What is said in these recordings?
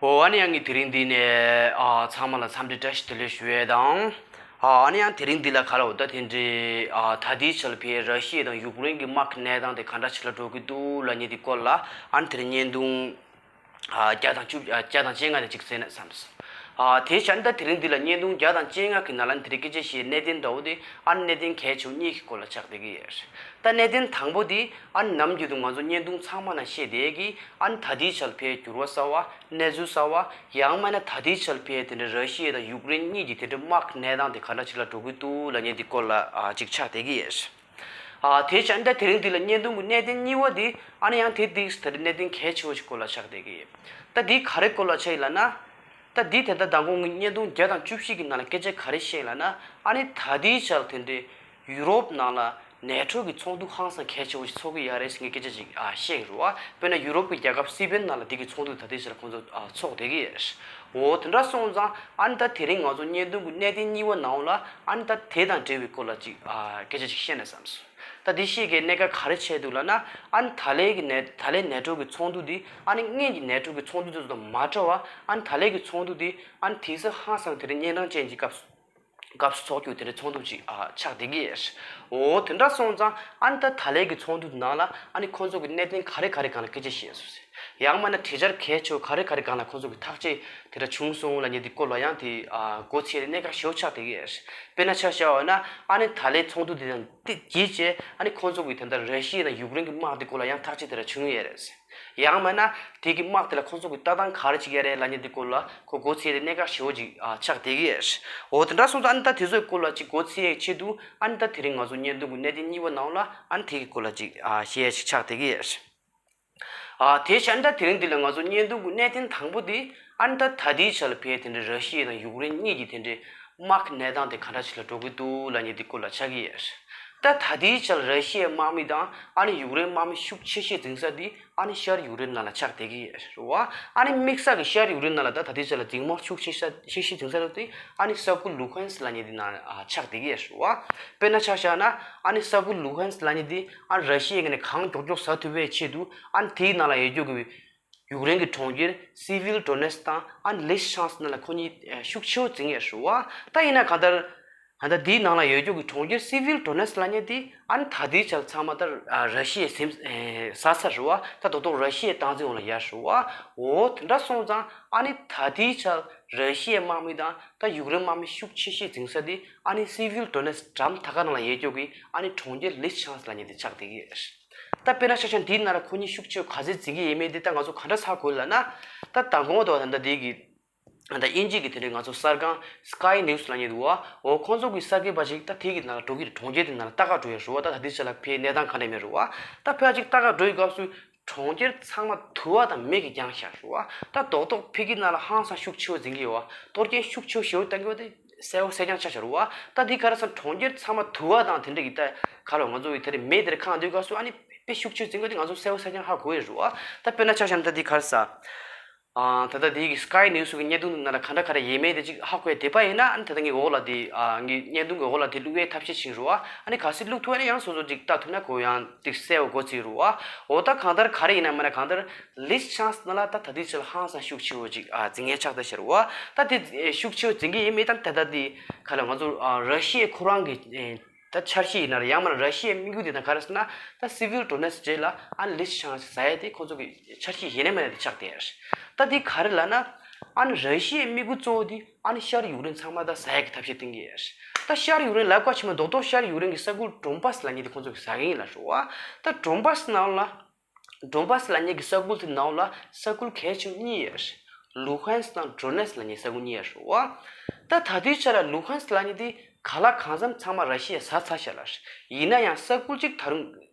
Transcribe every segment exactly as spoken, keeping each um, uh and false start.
ཨོ་ཨ་ནི་ཡང་ངས་དེ་རིང་འདི་ནས་ཨ་ཚང་མ་ལ་འཚམས་འདྲི་བཀྲ་ཤིས་བདེ་ལེགས་ཞུ་ཡས་དང་། ཨ་ཨ་ནི་ཡང་དེ་རིང་འདི་ལ་ག་ལ་འོ་ད་དེ་འདྲའི་ཨ་ད་ལྟའི་ཆར་ཕའི་ར་ཤི་ཡ་དང་ཡུཀ་རེན་གྱི་དམག་གི་གནས་སྟངས་དེ་ག་འདྲ་ཞིག་ལ་འགྲོ་གི་འདུག་ལབ་མཁན་དེ་སྐོར་ལ་ཨ་ནི་དེ་རིང་བརྙན་ཐུང་ཨ་བརྒྱ་དང་བཅུ་བརྒྱ་དང་བཅོ་ལྔ་དེ་ཅིག་གསན་ན་བསམས་སོང་། ཨ་དེ་བྱས་ན་ད་དེ་རིང་འདི་ལ་བརྙན་ཐུང་བརྒྱ་དང་བཅོ་ལྔ་གི་ནང་ལ་ནི་དེ་རིང་སྐད་ཆ་བཤད་གནད་དོན་འདྲ་བོ་དེ་ཨ་ནི་གནད་དོན་གལ་ཆེ་བོ་གཉིས་ཀྱི་སྐོར་ལ་ཆགས་བསྡད་ཀྱི་ཡོད། ད་གནད་དོན་དང་པོ་དེ་ཨ་ནི་ནམ་རྒྱུན་དུ་ང་ཚོ་བརྙན་ཐུང་ཚང་མ་ནང་བཤད་བསྡད་ཀྱི་ཨ་ནི་ད་ལྟའི་ཆར་ཕའི་འགྱུར་བ་གསར་བ། གནས་ཚུལ་གསར་བ། ཡང་མིན་ན་ད་ལྟའི་ཆར་ཕའི་དེ་འདྲའི་ར་ཤི་ཡ་དང་ཡུཀ་རེན་གཉིས་ཀྱི་དེ་འདྲའི་དམག་གི་གནས་སྟངས་དེ་ག་འདྲ་ཞིག་ལ་འགྲོ་གི་འདུག་ལབ་མཁན་དེ་སྐོར་ལ་ཨ་ཅིག་ཆགས་བསྡད་ཀྱི་ཡོད། ཨ་དེ་བྱས་ན་ད་དེ་རིང་འདི་ལ་བརྙན་ཐུང་གི་གནད་དོན་གཉིས་པ་དེ་ཨ་ནི་ཡང་དེ་དེ་དེ་འདྲའི་གནད་དོན་གལ་ཆེ་བོ་ཞིག་སྐོར་ལ་ཆགས་བསྡད་ཀྱི་ཡོད། ད་འདི་ག་རེ་སྐོར་ལ་ཆགས་ཡིན་ལབ་ན། ད་འདི་དེ་ལྟར་མདང་དགོང་ངས་བརྙན་ཐུང་བརྒྱ་དང་བཅུ་བཞི་གི་ནང་ལ་སྐད་ཆ་ག་རེ་བཤད་ཡིན་ལབ་ན། ཨ་ནི་ད་ལྟའི་ཆར་དེ་འདྲའི་ཡུ་རོབ་ནང་ལ་ནེ་ཊོ་གི་ཚོགས་འདུ་ཧང་སང་གལ་ཆེ་བོ་ཞིག་ཚོགས་ཀྱི་ཡོད་རེད་ཟེར་མཁན་སྐད་ཆ་ཅིག་ཨ་བཤད་ཀྱི་རེད་བ། དཔེར་ན་ཡུ་རོབ་ཀྱི་རྒྱལ་ཁབ་སི་པེན་ནང་ལ་འདི་གི་ཚོགས་འདུ་ད་ལྟའི་ཆར་ཁོང་ཚོ་ཨ་ཚོགས་བསྡད་ཀྱི་ཡོད་རེད། འོ་དེ་འདྲ་སོང་ཙང་ཨ་ནི་ད་དེ་རིང་ང་ཚོ་བརྙན་ཐུང་གི་གནད་དོན་གཉིས་པ་ནང་ལ་ཨ་ནི་ད་དེ་དང་འབྲེལ་བའི་སྐོར་ལ་ཅིག་ཨ་སྐད་ཆ་ཅིག་བཤད་ན་བསམས་སོང་། ད་འདི་བཤད་མཁན་གནད་འགག་ག་རེ་ཆགས་འདུག་ལབ་ན། ཨ་ནི་ད་ལན་གྱི་ནེ་ད་ལན་ནེ་ཊོ་གི་ཚོགས་འདུ་འདི་ཨ་ནི་སྔོན་གྱི་ནེ་ཊོ་གི་ཚོགས་འདུ་དེ་ཚོ་དང་མ་འདྲ་བ། ཨ་ནི་ད་ལན་གྱི་ཚོགས་འདུ་འདི་ཨ་ནི་དེང་སང་ཧང་སང་དེ་རིང་གཉན་འཕྲང་ཅན་གྱི་སྐབས་སུ་སྐབས་སུ་ཚོགས་རྒྱུ་དེ་འདྲའི་ཚོགས་འདུ་ཅིག་ཨ་ཆགས་བསྡད་ཀྱི་ཡོད། འོ་དེ་འདྲ་སོང་ཙང་ཨ་ནི་ད་ད་ལན་གྱི་ཚོགས་འདུ་ནང་ལ་ཨ་ནི་ཁོང་ཚོ་གི་གནད་དོན་ག་རེ་ག་རེ་སྒང་ལ་སྐད་ཆ་བཤད་སོང་ཟེར། ཡང་མིན་ན་གྲོས་འཆར་གལ་ཆེ་བོ་ག་རེ་ག་རེ་སྒང་ལ་ཁོང་ཚོ་གི་ཐག་གཅོད་དེ་འདྲ་བྱུང་སོང་ལབ་མཁན་དེ་སྐོར་ལ་ཡང་དེ་ཨ་མགོ་ཚོས་ཏེ་གནད་འགག་ཞེ་པོ་ཆགས་བསྡད་ཀྱི་ཡོད། དཔེར་ན་ཆ་བཞག་པ་ན་ཨ་ནི་ད་ལན་ཚོགས་འདུ་དེ་དང་དེ་རྗེས་བྱས་ཨ་ནི་ཁོང་ཚོ་གི་དེ་འདྲ་ར་ཤི་ཡ་དང་ཡུཀ་རེན་གྱི་དམག་དེ་སྐོར་ལ་ཡང་ཐག་གཅོད་དེ་འདྲ་བྱུང་ཡོད་རེད། ཡང་མིན་ན་དེ་གི་དམག་དེ་ལ་ཁོང་ཚོ་གི་ལྟ་སྟངས་ག་རེ་ཅིག་ཡོད་རེད་ལབ་མཁན་དེ་སྐོར་ལ་ཁོ་མགོ་ཚོས་ཏེ་གནད་འགག་ཞེ་པོ་ཅིག་ཨ་ཆགས་བསྡད་ཀྱི་ཡོད། འོ་དེ་འདྲ་སོང་ཙང་ཨ་ནི་ད་དེ་ཚོའི་སྐོར་ལ་ཅིག་མགོ་ཚོས་ཡས་ཆེད་དུ་ཨ་ནི་ད་དེ་རིང་ང་ཚོ་བརྙན་ཐུང་གི་གནད་དོན་གཉིས་པ་ནང་ལ་ཨ་ནི་དེ་གི་སྐོར་ལ་ཅིག་ཨ་བཤད་ཡས་ཅིག་ཆགས་བསྡད་ཀྱི་ཡོད། ཨ་དེ་བྱས་ན་ད་དེ་རིང་འདི་ལ་ང་ཚོ་བརྙན་ཐུང་གི་གནད་དོན་དང་པོ་དེ་ཨ་ནི་ད་ད་ལྟའི་ཆར་ལ་ཕའི་དེ་འདྲའི་ར་ཤི་ཡ་དང་ཡུཀ་རེན་གཉིས་ཀྱི་དེ་འདྲའི་དམག་གི་གནས་སྟངས་དེ་ག་འདྲ་ཞིག་ལ་འགྲོ་གི་འདུག་ལབ་མཁན་དེ་སྐོར་ལ་ཆགས་ཀྱི་ཡོད། ད་ད་ལྟའི་ཆར་ར་ཤི་ཡའི་དམག་མི་དང་ཨ་ནི་ཡུཀ་རེན་དམག་མི་ཤུགས་ཆེ་ཤོས་འཛིང་ས་དེ་ཨ་ནི་ཤར་ཡུཀ་རེན་ནང་ལ་ཆགས་བསྡད་ཀྱི་ཡོད་རེད་བ། ཨ་ནི་དམིགས་བསལ་གྱི་ཤར་ཡུཀ་རེན་ནང་ལ་ད་ད་ལྟའི་ཆར་ལ་འཛིང་དམག་ཤུགས་ཆེ་ཤོས་ཤུགས་ཆེ་འཛིང་ས་དེ་ཨ་ནི་ས་ཁུལ་ལུ་ཧན་སི་ལབ་མཁན་དེ་ནང་ཆགས་བསྡད་ཀྱི་ཡོད་རེད་བ། དཔེར་ན་ཆ་བཞག་ན་ཨ་ནི་ས་ཁུལ་ལུ་ཧན་སི་ལབ་མཁན་དེ་ཨ་ནི་ར་ཤི་ཡའི་ངོས་ནས་གང་མགྱོགས་མགྱོགས་ཟ་ཐུབ་པའི་ཆེད་དུ་ཨ་ནི་དེའི་ནང་ལ་ཡོད་རྒྱུ་གི་ཡུཀ་རེན་གྱི་གྲོང་ཁྱེར་སི་བིལ་ཌོ་ནེ་སི་དང་ཨ་ནི་ལིས་ཆང་སི་ནང་ལ་ཁོ་གཉིས་ཤུགས་ཆེ་བོ་འཛིང་ཡོད་རེད་བ། ད་ཡིན་ན་གང་ལྟར་ད་ལྟ་འདིའི་ནང་ལ་ཡོད་རྒྱུ་གི་གྲོང་ཁྱེར་སི་བིལ་ཌོ་ནེ་སི་ལབ་མཁན་དེ་ཨ་ནི་ད་ལྟའི་ཆར་ཚང་མ་ད་ར་ཤི་ཡའི་ཟིན་ཟ་ས་རེད་བ། ད་རྡོག་རྡོག་ར་ཤི་ཡའི་སྟངས་འཛིན་འོག་ལ་ཡོད་རེད་བ། འོ་དེ་འདྲ་སོང་ཙང་ཨ་ནི་ད་ལྟའི་ཆར་ར་ཤི་ཡའི་དམག་མི་དང་ད་ཡུཀ་རེན་དམག་མི་ཤུགས་ཆེ་ཤོས་འཛིང་ས་དེ་ཨ་ནི་སི་བིལ་ཌོ་ནེ་སི་འགྲམ་ད་ག་ནང་ལ་ཡོད་རྒྱུ་གི་ཨ་ནི་གྲོང་ཁྱེར་ལིས་ཆང་སི་ལབ་མཁན་དེ་ཆགས་བསྡད་ཀྱི་ཡོད་རེད། ད་དཔེར་ན་ཆ་བཞག་འདིའི་ནང་ལ་ཁོ་གཉིས་ཤུགས་ཆེ་བོ་ག་ཚོད་འཛིང་གི་ཡོད་མེད་དེ་ད་ང་ཚོ་ག་འདྲ་ཧ་གོ་ལབ་ན། ད་མདང་དགོང་དུ་བ་ད་ལྟ་འདི་གི་ད་དབྱིན་ཇི་གི་དེ་འདྲའི་ང་ཚོ་གསར་ཁང་Sky News་ལབ་མཁན་འདུག་བ། འོ་ཁོང་ཚོ་གི་གསར་འགོད་པ་ཞིག་ད་དེ་གི་ནང་ལ་འགྲོ་གི་རེད། གྲོང་ཁྱེར་དེ་ནང་ལ་ལྟ་ག་འགྲོ་ཡ་རེད་བ། ད་ད་ལྟའི་ཆ་ལ་ཕའི་གནས་སྟངས་ག་འདྲ་མེད་རེད་བ། ད་ཕ་ཅིག་ལྟ་ག་འགྲོ་ཡི་སྐབས་སུ་གྲོང་ཁྱེར་ཚང་མ་དུ་བ་དང་མེ་གིས་གྱང་བཞག་རེད་བ། ད་རྡོག་རྡོག་ཕ་གི་ནང་ལ་ཧང་སང་ཤུགས་ཆེ་བོ་འཛིང་གི་ཡོད་བ། གཏོར་སྐྱོན་ཤུགས་ཆེ་བོ་ཞེ་པོ་བཏང་གི་ཡོད་དེ། གསལ་པོ་གསལ་རྐྱང་ཆགས་བཞག་རེད་བ། ད་འདི་ག་རེ་ཟེར་ན་གྲོང་ཁྱེར་ཚང་མ་དུ་བ་དང་དེ་འདྲ་གི་ད་ག་ལ་ང་ཚོ་གི་དེ་རེད་མེ་དེར་ཁེངས་དུས་སྐབས་སུ་ཨ་ནི་དཔེ་ཤུགས་ཆེ་འཛིང་གི་དེ་ང་ཚོ་གསལ་པོ་གསལ་རྐྱང་ཧ་གོ་ཡི་རེད་བ། ད་དཔེར་ན་ཆ་བཞག་ན་ད་འདི་ག་རེ་ཟེར། ཨ་ད་ལྟ་འདི་གི་Sky News་གི་བརྙན་ཐུང་ནང་ལ་ག་འདྲ་ག་རེ་ཡོད་མེད་དེ་ཅིག་ཧ་གོ་ཡ་དེ་པ་ཡིན་ན་ཨ་ནི་ད་ལྟ་ངའི་འོག་ལ་དེ་ཨ་ངའི་བརྙན་ཐུང་གི་འོག་ལ་དེ་བླུག་ཡའི་ཐབས་ཤེས་བྱེད་རེད་བ། ཨ་ནི་གལ་སྲིད་བླུག་ཐུབ་ཡ་ན་ཡང་སོ་སོ་ཅིག་ལྟ་ཐུབ་ན་གོ་ཡང་ཏིག་གསལ་པོ་གོ་ཚིག་རུ་བ། འོ་ད་གང་ལྟར་ག་རེ་ཡིན་ན་མིན་ན་གང་ལྟར་ལིས་ཆང་སི་ནང་ལ་ད་ད་ལྟའི་ཆར་ལ་ཧང་སང་ཤུགས་ཆེ་བོ་ཅིག་ཨ་འཛིང་ངེས་ཆགས་ད་ཤར་བ། ད་དེ་ཤུགས་ཆེ་བོ་འཛིང་གི་ཡིན་མིན་ད་ད་ལྟ་དེ་ག་ལ་ང་ཚོ་ཨ་ར་ཤི་ཡའི་ཁོ་རང་གི་ཨེ་ད་འཆར་གཞི་ཡིན་ན་རེད། ཡང་མིན་ན་ར་ཤི་ཡའི་དམིགས་ཡུལ་དེ་ད་ག་རེ་ཟེར་ན་ད་སི་བིལ་ཌོ་ནེ་སི་རྗེས་ལ་ཨ་ལིས་ཆང་སི་ཟ་ཡ་དེ་ཁོ་ཚོ་གི་འཆར་གཞི་ཡིན་ན་མིན་ན་དེ་ཆགས་བསྡད་ཡ་རེད། ད་དེ་ག་རེ་ལབ་ན་ཨ་ནི་ར་ཤི་ཡའི་དམིགས་ཡུལ་གཙོ་བོ་དེ། ཨ་ནི་ཤར་ཡུཀ་རེན་ཚང་མ་ད་ཟ་ཡག་གི་ཐབས་ཤེས་གཏོང་གི་ཡོད་རེད། ད་ཤར་ཡུཀ་རེན་ལབ་དགོས་ཆེ་མ་རྡོག་རྡོག་ཤར་ཡུཀ་རེན་གྱི་ས་ཁུལ་ཌོན་བཱ་སི་ལབ་མཁན་དེ་ཁོང་ཚོ་གི་ཟ་གི་ཡིན་ལབ་རེད་བ། ད་ཌོན་བཱ་སི་ནང་ལ་ཌོན་བཱ་སི་ལབ་མཁན་གྱི་ས་ཁུལ་དེ་ནང་ལ་ས་ཁུལ་གལ་ཆེ་བ་གཉིས་ཡོད་རེད། ལུ་ཧན་སི་དང་ཌོ་ནེ་སི་ལབ་མཁན་ས་ཁུལ་གཉིས་ཡོད་རེད་བ། ད་ད་ལྟའི་ཆ་ལ་ལུ་ཧན་སི་ལབ་མཁན་དེ་ག་ལ་གང་འཚམ་ཚང་མ་ར་ཤི་ཡས་ཟ་ཚར་ཤག་ལབ་རེད། ཡིན་ན་ཡང་ས་ཁུལ་གཅིག་ད་རུང་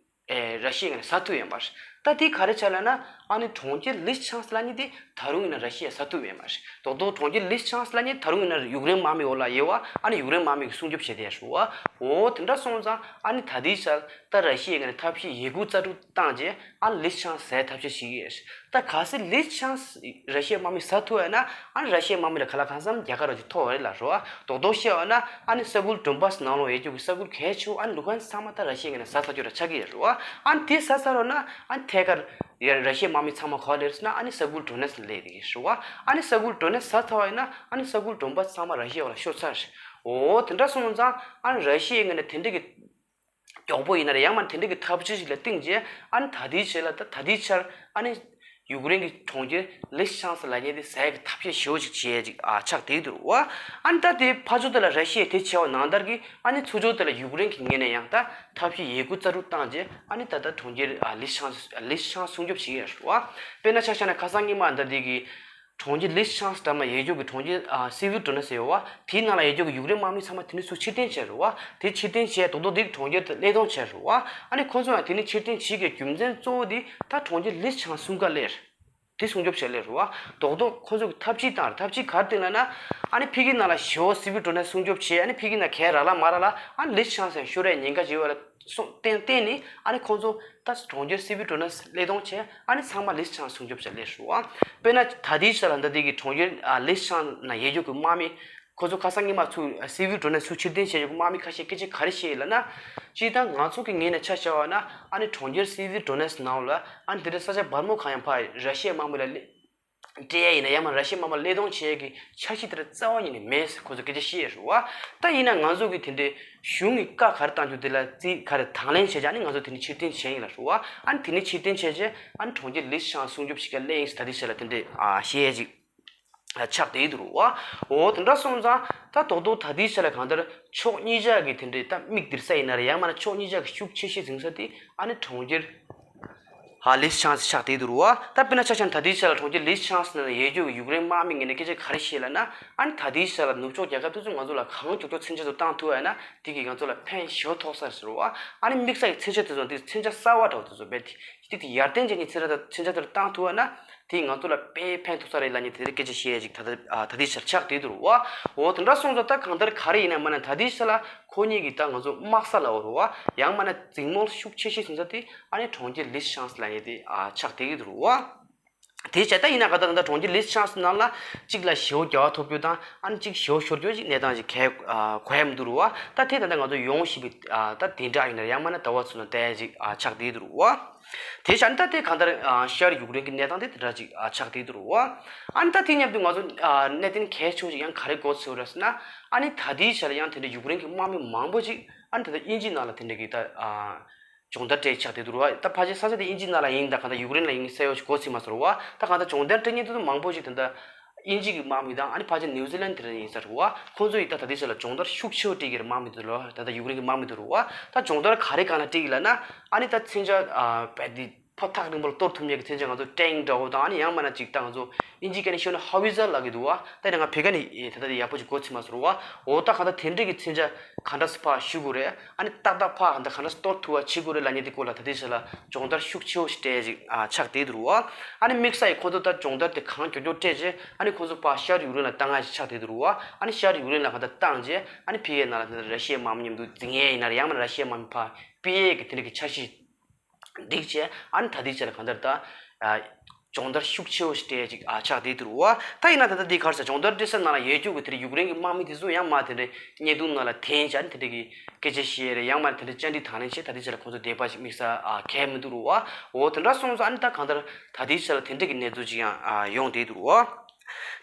ཨེ་ར་ཤི་ཡའི་ངོས་ནས་ཟ་ཐུབ་ཡོད་མ་རེད། ད་དེ་ག་རེ་ཆགས་ལབ་ན་ཨ་ནི་གྲོང་ཁྱེར་ལིས་ཆང་སི་ལབ་མཁན་དེ་ད་རུང་ཡིན་ན་ར་ཤི་ཡས་ཟ་ཐུབ་ཡོད་མ་རེད། རྡོག་རྡོག་གྲོང་ཁྱེར་ལིས་ཆང་སི་ལབ་མཁན་ད་རུང་ཡིན་ན་ཡུཀ་རེན་དམག་མི་འོག་ལ་ཡོད་བ། ཨ་ནི་ཡུཀ་རེན་དམག་མི་གིས་སྲུང་སྐྱོབ་བྱེད་བསྡད་ཡོད་བ། འོ་དེ་འདྲ་སོང་ཙང་ཨ་ནི་ད་ལྟའི་ཆར་ད་ར་ཤི་ཡའི་ངོས་ནས་ཐབས་ཤེས་ཡོད་རྒུ་རྩལ་སྤྲུགས་བཏང་རྗེས་ཨ་ནི་ལིས་ཆང་སི་ཟ་ཡའི་ཐབས་ཤེས་བྱེད་ཀྱི་ཡོད་རེད། ད་གལ་སྲིད་ལིས་ཆང་སི་ར་ཤི་ཡའི་དམག་མི་ཟ་ཐུབ་ཡོད་ན་ཨ་ནི་ར་ཤི་ཡའི་དམག་མི་ལ་ག་ལ་གང་འཚམ་རྒྱལ་ཁ་རོགས་ཅིག་ཐོབ་པ་རེད་ལབ་རེད་བ། རྡོག་རྡོག་བཤད་ཡོད་ན་ཨ་ནི་ས་ཁུལ་ཌོན་བཱ་སི་ནང་ལོགས་ཡོད་རྒྱུ་གི་ས་ཁུལ་གལ་ཆེ་བོ་ཨ་ནི་ལུ་ཧན་སི་ཚང་མ་ད་ར་ཤི་ཡའི་ངོས་ནས་ཟ་ཚར་རྒྱུ་ར་ཆགས་ཀྱི་ཡོད་རེད་བ། ཨ་ནི་དེ་ཟ་ཚར་ཡོད་ན་ཨ་ནི་ཐད་ཀར་ ཡ་ར་ཤི་ཡའི་དམག་མི་ཚང་མ་ག་པར་སླེབས་ཟེར་ན་ཨ་ནི་ས་ཁུལ་ཌོ་ནེ་སི་སླེབས་ཀྱི་རེད་བ། ཨ་ནི་ས་ཁུལ་ཌོ་ནེ་སི་ཟ་ཚར་བ་ཡིན་ན་ཨ་ནི་ས་ཁུལ་ཌོན་པཱ་སི་ཚང་མ་ར་ཤི་ཡ་ལ་ཤོར་ཚར་རེད། འོ་དེ་འདྲ་སོང་ཙང་ཨ་ནི་ར་ཤི་ཡའི་ངོས་ནས་དེ་འདྲ་གི་མགྱོགས་པོ་ཡིན་ན་རེད། ཡང་མིན་ན་དེ་འདྲ་གི་ཐབས་ཇུས་ཤིག་ལ་བསྟུན་བྱས་ཨ་ནི་ད་ལྟའི་ཆར་ལ་ད་ད་ལྟའི་ཆར་ཨ་ནི་ཡུཀ་རེན་གྱི་གྲོང་ཁྱེར་ལི་ཤང་སི་ལབ་མཁན་དེ་ཟ་ཡག་གི་ཐབས་ཤེས་ཞེ་པོ་ཅིག་བྱེད་ཡག་ཅིག་ཨ་ཆགས་བསྡད་འདུག་བ། ཨ་ནི་ད་དེ་ཕར་ཕྱོགས་དེ་ལ་ར་ཤི་ཡས་དེ་བྱས་པ་ནང་ལྟར་གྱི་ཨ་ནི་ཚུར་ཕྱོགས་དེ་ལ་ཡུཀ་རེན་གྱི་ངོས་ནས་ཡང་ད་ཐབས་ཤེས་ཡོད་རྒུ་རྩལ་སྤྲུགས་བཏང་རྗེས་ཨ་ནི་ད་ལྟ་གྲོང་ཁྱེར་ཨ་ལི་ཤང་ལི་ཤང་སྲུང་སྐྱོབ་བྱེད་ཀྱི་ཡོད་རེད་བ། དཔེར་ན་ཆ་བཞག་ན་ཁ་སང་ཉི་མ་ད་ལྟའི་གི་གྲོང་ཁྱེར་ལི་ཤང་སི་འགྲམ་ལ་ཡོད་རྒྱུ་གི་གྲོང་ཁྱེར་ཨ་སི་བི་ཌོ་ནེ་སི་ཡོད་བ། དེའི་ནང་ལ་ཡོད་རྒྱུ་གི་ཡུཀ་རེན་དམག་མི་ཚང་མ་དེ་ནས་ཚུར་ཕྱིར་འཐེན་བྱས་རེད་བ། དེ་ཕྱིར་འཐེན་བྱས་རྡོག་རྡོག་དེ་གྲོང་ཁྱེར་དེ་སླེབས་གཏོང་བྱས་རེད་བ། ཨ་ནི་ཁོང་ཚོ་ཡང་དེ་ནས་ཕྱིར་འཐེན་བྱེད་དགོས་རྒྱུ་མཚན་གཙོ་བོ་དེ་ད་གྲོང་ཁྱེར་ལི་ཤང་སི་སྲུང་ག་སླེབས་རེད། དེ་སྲུང་སྐྱོབ་བྱེད་སླེབས་རེད་བ། རྡོག་རྡོག་ཁོང་ཚོ་གི་ཐབས་ཇུས་བཏང་རེད། ཐབས་ཇུས་ག་རེ་བཏིང་ལབ་ན། ཨ་ནི་ཕ་གི་ནང་ལ་ཞོ་སི་བི་ཌོ་ནེ་སི་སྲུང་སྐྱོབ་བྱེད། ཨ་ནི་ཕ་གི་ནང་གས་རག་ལ་མ་རག་ལ་ཨ་ནི་ལི་ཤང་སི་ཡང་ཤོར་ཡག་ཉེན་ཁ་ཡོད་པ་ལ་སོང་བརྟེན་བརྟེན་ནས་ཨ་ནི་ཁོང་ཚོ་ད་གྲོང་ཁྱེར་སི་བི་ཌོ་ནེ་སི་སླེབས་གཏོང་བྱས། ཨ་ནི་ཚང་མ་ལི་ཤང་སི་སྲུང་སྐྱོབ་བྱེད་སླེབས་རེད་བ། དཔེར་ན་ད་ལྟའི་ཆར་ལ་ད་ལྟའི་གི་གྲོང་ཁྱེར་ཨ་ལི་ཤང་སི་ནང་ཡོད་རྒྱུ་གི་དམག་མི། ཁོ་ཚོ་ཁ་སང་ཉི་མ་ཚུར་སི་བི་ཌོ་ནེ་སི་ཚུར་ཕྱིར་འཐེན་བྱས་ཡོད་རྒྱུ་དམག་མི་ཁ་ཤས་སྐད་ཆ་ག་རེ་བཤད་ཡོད་ལབ་ན། སྤྱིར་བཏང་ང་ཚོ་གི་ངོས་ནས་ཆ་བཞག་པ་ན་ཨ་ནི་གྲོང་ཁྱེར་སི་བི་ཌོ་ནེ་སི་ནང་ལ་ཨ་ནི་དེ་འདྲ་ས་ཆ་སྦར་མོ་གང་ཡང་ཕར་ར་ཤི་ཡའི་དམག་མི་ལ་སླེ་སྤྲད་ཡ་ཡིན་ན་ཡང་མིན་ན་ར་ཤི་ཡའི་དམག་མི་སླེབས་གཏོང་བྱེད་ཡ་གི་འཆར་གཞི་དེ་འདྲ་རྩ་བ་ཉིད་ནས་མེད་ཟེར་ཁོ་ཚོ་སྐད་ཆ་བཤད་ཡོད་རེད་བ། ད་ཡིན་ན་ང་ཚོ་གི་དེ་འདྲའི་གཞུང་གི་བཀའ་ག་རེ་བཏང་རྒྱུ་དེ་ལ་རྩིས་ག་རེ་དང་ལེན་བྱས་བྱས་ཨ་ནི་ང་ཚོ་དེ་ནས་ཕྱིར་འཐེན་བྱས་ཡིན་ལབ་རེད་བ། ཨ་ནི་དེ་ནས་ཕྱིར་འཐེན་བྱས་རྗེས་ཨ་ནི་གྲོང་ཁྱེར་ལི་ཤང་སི་སྲུང་སྐྱོབ་བྱེད་ག་སླེབས་ཡིན་ཟེར་ད་ལྟའི་ཆར་ལ་དེ་འདྲའི་ཨ་བཤད་ཡ་ཅིག་ཆགས་བསྡད་འདུག་རེད་བ། འོ་དེ་འདྲ་སོང་ཙང་ད་རྡོག་རྡོག་ད་ལྟའི་ཆ་ལ་གང་ལྟར་ཕྱོགས་གཉིས་ཆ་གི་དེ་འདྲའི་ད་མིག་སྟེར་ས་ཡིན་ན་རེད། ཡང་མིན་ན་ཕྱོགས་གཉིས་ཆ་གི་ཤུགས་ཆེ་ཤོས་ཟིན་ས་དེ་ཨ་ནི་གྲོང་ཁྱེར་ཧ་ལི་ཤང་སི་ཆགས་བསྡད་འདུག་རེད་བ། ད་དཔེར་ན་ཆ་བཞག་ན་ད་ལྟའི་ཆ་ལ་གྲོང་ཁྱེར་ལི་ཤང་སི་ནང་ཡོད་རྒྱུ་གི་ཡུཀ་རེན་དམག་མི་ངོས་ནས་སྐད་ཆ་ག་རེ་བཤད་ལབ་ན། ཨ་ནི་ད་ལྟའི་ཆ་ལ་ནུབ་ཕྱོགས་རྒྱལ་ཁབ་དེ་ཚོས་ང་ཚོ་ལ་གང་མགྱོགས་མགྱོགས་མཚོན་ཆ་ཚོ་བཏང་ཐུབ་པ་ཡིན་ན་དེ་གིས་ང་ཚོ་ལ་ཕན་ཞེ་པོ་ཐོགས་ས་རེད་ཟེར་བ། ཨ་ནི་དམིགས་བསལ་གྱི་མཚོན་ཆ་དེ་ཚོ་དེ་མཚོན་ཆ་གསར་པ་འདྲ་བོ་དེ་ཚོ་རྦད་དེ་དེ་དེ་ཡར་ཐོན་ཅན་གྱི་མཚོན་ཆ་དེ་མཚོན་ཆ་དེ་ཚོ་བཏང་ཐུབ་པ་ན། དེས་ང་ཚོ་ལ་དཔེ་ཕན་ཐོགས་ས་རེད་ལབ་མཁན་དེ་འདྲའི་སྐད་ཆ་བཤད་ཡ་ཅིག་ད་ལྟ་ཨ་ད་ལྟའི་ཆར་ཆགས་བསྡད་འདུག་རེད་བ། འོ་དེ་འདྲ་སོང་ཙང་ད་གང་ལྟར་ག་རེ་ཡིན་ན་མིན་ན་ད་ལྟའི་ཆ་ལ་ཁོ་གཉིས་ཀྱིས་ད་ང་ཚོ་དམག་ས་ལབ་དགོས་རེད་བ། ཡང་མིན་ན་འཛིང་མོ་ཤུགས་ཆེ་ཤོས་ཟིན་ས་དེ་ཨ་ནི་གྲོང་ཁྱེར་ལི་ཤང་སི་ལབ་མཁན་དེ་ཨ་ཆགས་བསྡད་ཀྱི་འདུག་རེད་བ། དེ་བྱས་ད་ཡིན་ན་ག་ད་ད་ལྟ་གྲོང་ཁྱེར་ལི་ཤང་སི་ནང་ལ་གཅིག་ལ་ཞེ་པོ་རྒྱལ་བ་ཐོབ་རྒྱུ་དང་ཨ་ནི་གཅིག་ཞེ་པོ་ཤོར་རྒྱུ་ཅིག་གནས་སྟངས་ཅིག་ག་ཨ་གོ་ཡ་མི་འདུག་རེད་བ། ད་དེ་ད་ལྟ་ང་ཚོ་ཡོང་བཞིན་པའི་ཨ་ད་བདུན་ཕྲག་ཡིན་ན་ཡང་མིན་ན་ཟླ་བ་ཚོ་ནང་བསྡད་ཡ་ཅིག་ཨ་ཆགས་བསྡད་འདུག་རེད་བ། དེ་བྱས་ན་ད་དེ་གང་ལྟར་ཨ་ཤར་ཡུཀ་རེན་གྱི་གནས་སྟངས་དེ་དེ་འདྲ་ཅིག་ཨ་ཆགས་བསྡད་འདུག་རེད་བ། ཨ་ནི་ད་དེ་མཉམ་དུ་ང་ཚོ་ཨ་གནད་དོན་གལ་ཆེ་བོ་ཅིག་ཡང་ག་རེ་གོ་ཚོད་རེད་ཟེར་ན། ཨ་ནི་ད་ལྟའི་ཆར་ཡང་དེ་འདྲ་ཡུཀ་རེན་གྱི་དམག་མི་མང་པོ་ཅིག་ཨ་ནི་ད་ལྟ་དབྱིན་ཇི་ནང་ལ་དེ་འདྲ་གི་ད་ཨ་སྦྱོང་བརྡར་སྤྲད་ཆགས་བསྡད་འདུག་རེད་བ། ད་ཕལ་ཆེར་ས་ཆ་དེ་དབྱིན་ཇི་ནང་ལ་ཡིན་ད་གང་ལྟར་ཡུཀ་རེན་ལ་ཡིན་གསལ་པོ་ཞིག་གོ་ཚོད་མ་སོང་རེད་བ། ད་གང་ལྟར་སྦྱོང་བརྡར་སྤྲད་མཁན་དེ་ཚོ་མང་པོ་ཅིག་ད་ལྟ་དབྱིན་ཇི་གི་དམག་མི་དང་ཨ་ནི་ཕལ་ཆེར་ནིའུ་ཛི་ལན་དེ་འདྲ་ཡིན་ས་རེད་བ། ཁོང་ཚོ་ཡིས་ད་ད་ལྟའི་ཆར་ལ་སྦྱོང་བརྡར་ཤུགས་ཆེ་བོ་སྤྲད་ཀྱི་རེད། དམག་མི་དེ་ལ་ད་ལྟ་ཡུཀ་རེན་གྱི་དམག་མི་དེ་ལ་རེད་བ། ད་སྦྱོང་བརྡར་ག་རེ་སྒང་ལ་སྤྲད་ཀྱི་ལབ་ན། ཨ་ནི་ད་མཚོན་ཆ་ཨ་རྦད་དེ་ཕར་ཐག་རིང་པོ་ལ་གཏོར་ཐུབ་མཁན་གྱི་མཚོན་ཆ་ང་ཚོ་ཊེང་ཀི་འདྲ་བོ་དང་ཨ་ནི་ཡང་མིན་ན་ཅིག་ད་ང་ཚོ་དབྱིན་ཇིའི་སྐད་ནས་ཤོད་ན་ཧ་ཝི་ཛར་ལབ་ཀྱི་འདུག་བ། ད་ཡིན་ན་ང་བོད་སྐད་ནས་ད་ལྟ་ཡག་པོ་ཅིག་གོ་ཚོད་མ་སོང་རེད་བ། འོ་ད་གང་ལྟར་དེ་འདྲ་གི་མཚོན་ཆ་ག་འདྲ་སེ་ཕར་གཞུ་དགོས་རེད། ཨ་ནི་ཏག་ཏག་ཕར་གང་ལྟར་ག་འདྲ་སེ་གཏོར་ཐུབ་པ་བྱེད་དགོས་རེད་ལབ་མཁན་དེ་སྐོར་ལ་ད་ལྟའི་ཆ་ལ་སྦྱོང་བརྡར་ཤུགས་ཆེ་བོ་ཞིག་སྤྲད་ཅིག་ཨ་ཆགས་བསྡད་འདུག་བ། ཨ་ནི་དམིགས་བསལ་གྱིས་ཁོ་ཚོ་ད་སྦྱོང་བརྡར་དེ་གང་མགྱོགས་མགྱོགས་སྤྲད་རྗེས་ཨ་ནི་ཁོ་ཚོ་ཕར་ཤར་ཡུཀ་རེན་ལ་བཏང་ཡ་ཞིག་ཆགས་བསྡད་འདུག་བ། ཨ་ནི་ཤར་ཡུཀ་རེན་ལ་གང་ལྟར་བཏང་རྗེས་ཨ་ནི་ཕ་གིའི་ནང་ལ་དེ་འདྲ་ར་ཤི་ཡའི་དམག་མི་མཉམ་དུ་འཛིང་ཡས་ཡིན་ན་རེད། ཡང་མིན་ན་ར་ཤི་ཡའི་དམག་མི་ཕར་ཕུད་ཡས་ཀྱི་དེ་འདྲ་གི་འཆར་གཞི་སྒྲིག་བྱས། ཨ་ནི་ད་ལྟའི་ཆ་ལ་གང་ལྟར་ད་ཨ་སྦྱོང་བརྡར་ཤུགས་ཆེ་བོ་ཞིག་སྤྲད་ཅིག་ཨ་ཆགས་བསྡད་འདུག་བ། ད་ཡིན་ན་ད་ལྟ་འདི་ག་རེ་ཟེར་སྦྱོང་བརྡར་སྤྲད་ས་ནང་ལ་ཡོད་རྒྱུ་གི་དེ་འདྲ་ཡུཀ་རེན་གྱི་དམག་མི་དེ་ཚོ་ཡང་མར་དེ་འདྲ་བརྙན་ཐུང་ནང་ལ་འཐེན་བྱས་ཨ་ནི་དེ་འདྲ་གི་སྐད་ཆ་བཤད་རེད། ཡང་མིན་ན་དེ་འདྲ་བཅར་འདྲི་དང་ལེན་བྱས། ད་ལྟའི་ཆ་ལ་ཁོང་ཚོ་བསྡད་པ་ཞིག་དམིགས་བསལ་ཨ་གང་ཡང་མི་འདུག་རེད་བ། འོ་དེ་འདྲ་སོང་ཙང་ཨ་ནི་ད་གང་ལྟར་ད་ལྟའི་ཆ་ལ་དེ་འདྲ་གི་གནས་ཚུལ་ཅིག་ཡང་ཨ་ཡོང་བསྡད་འདུག་རེད་བ།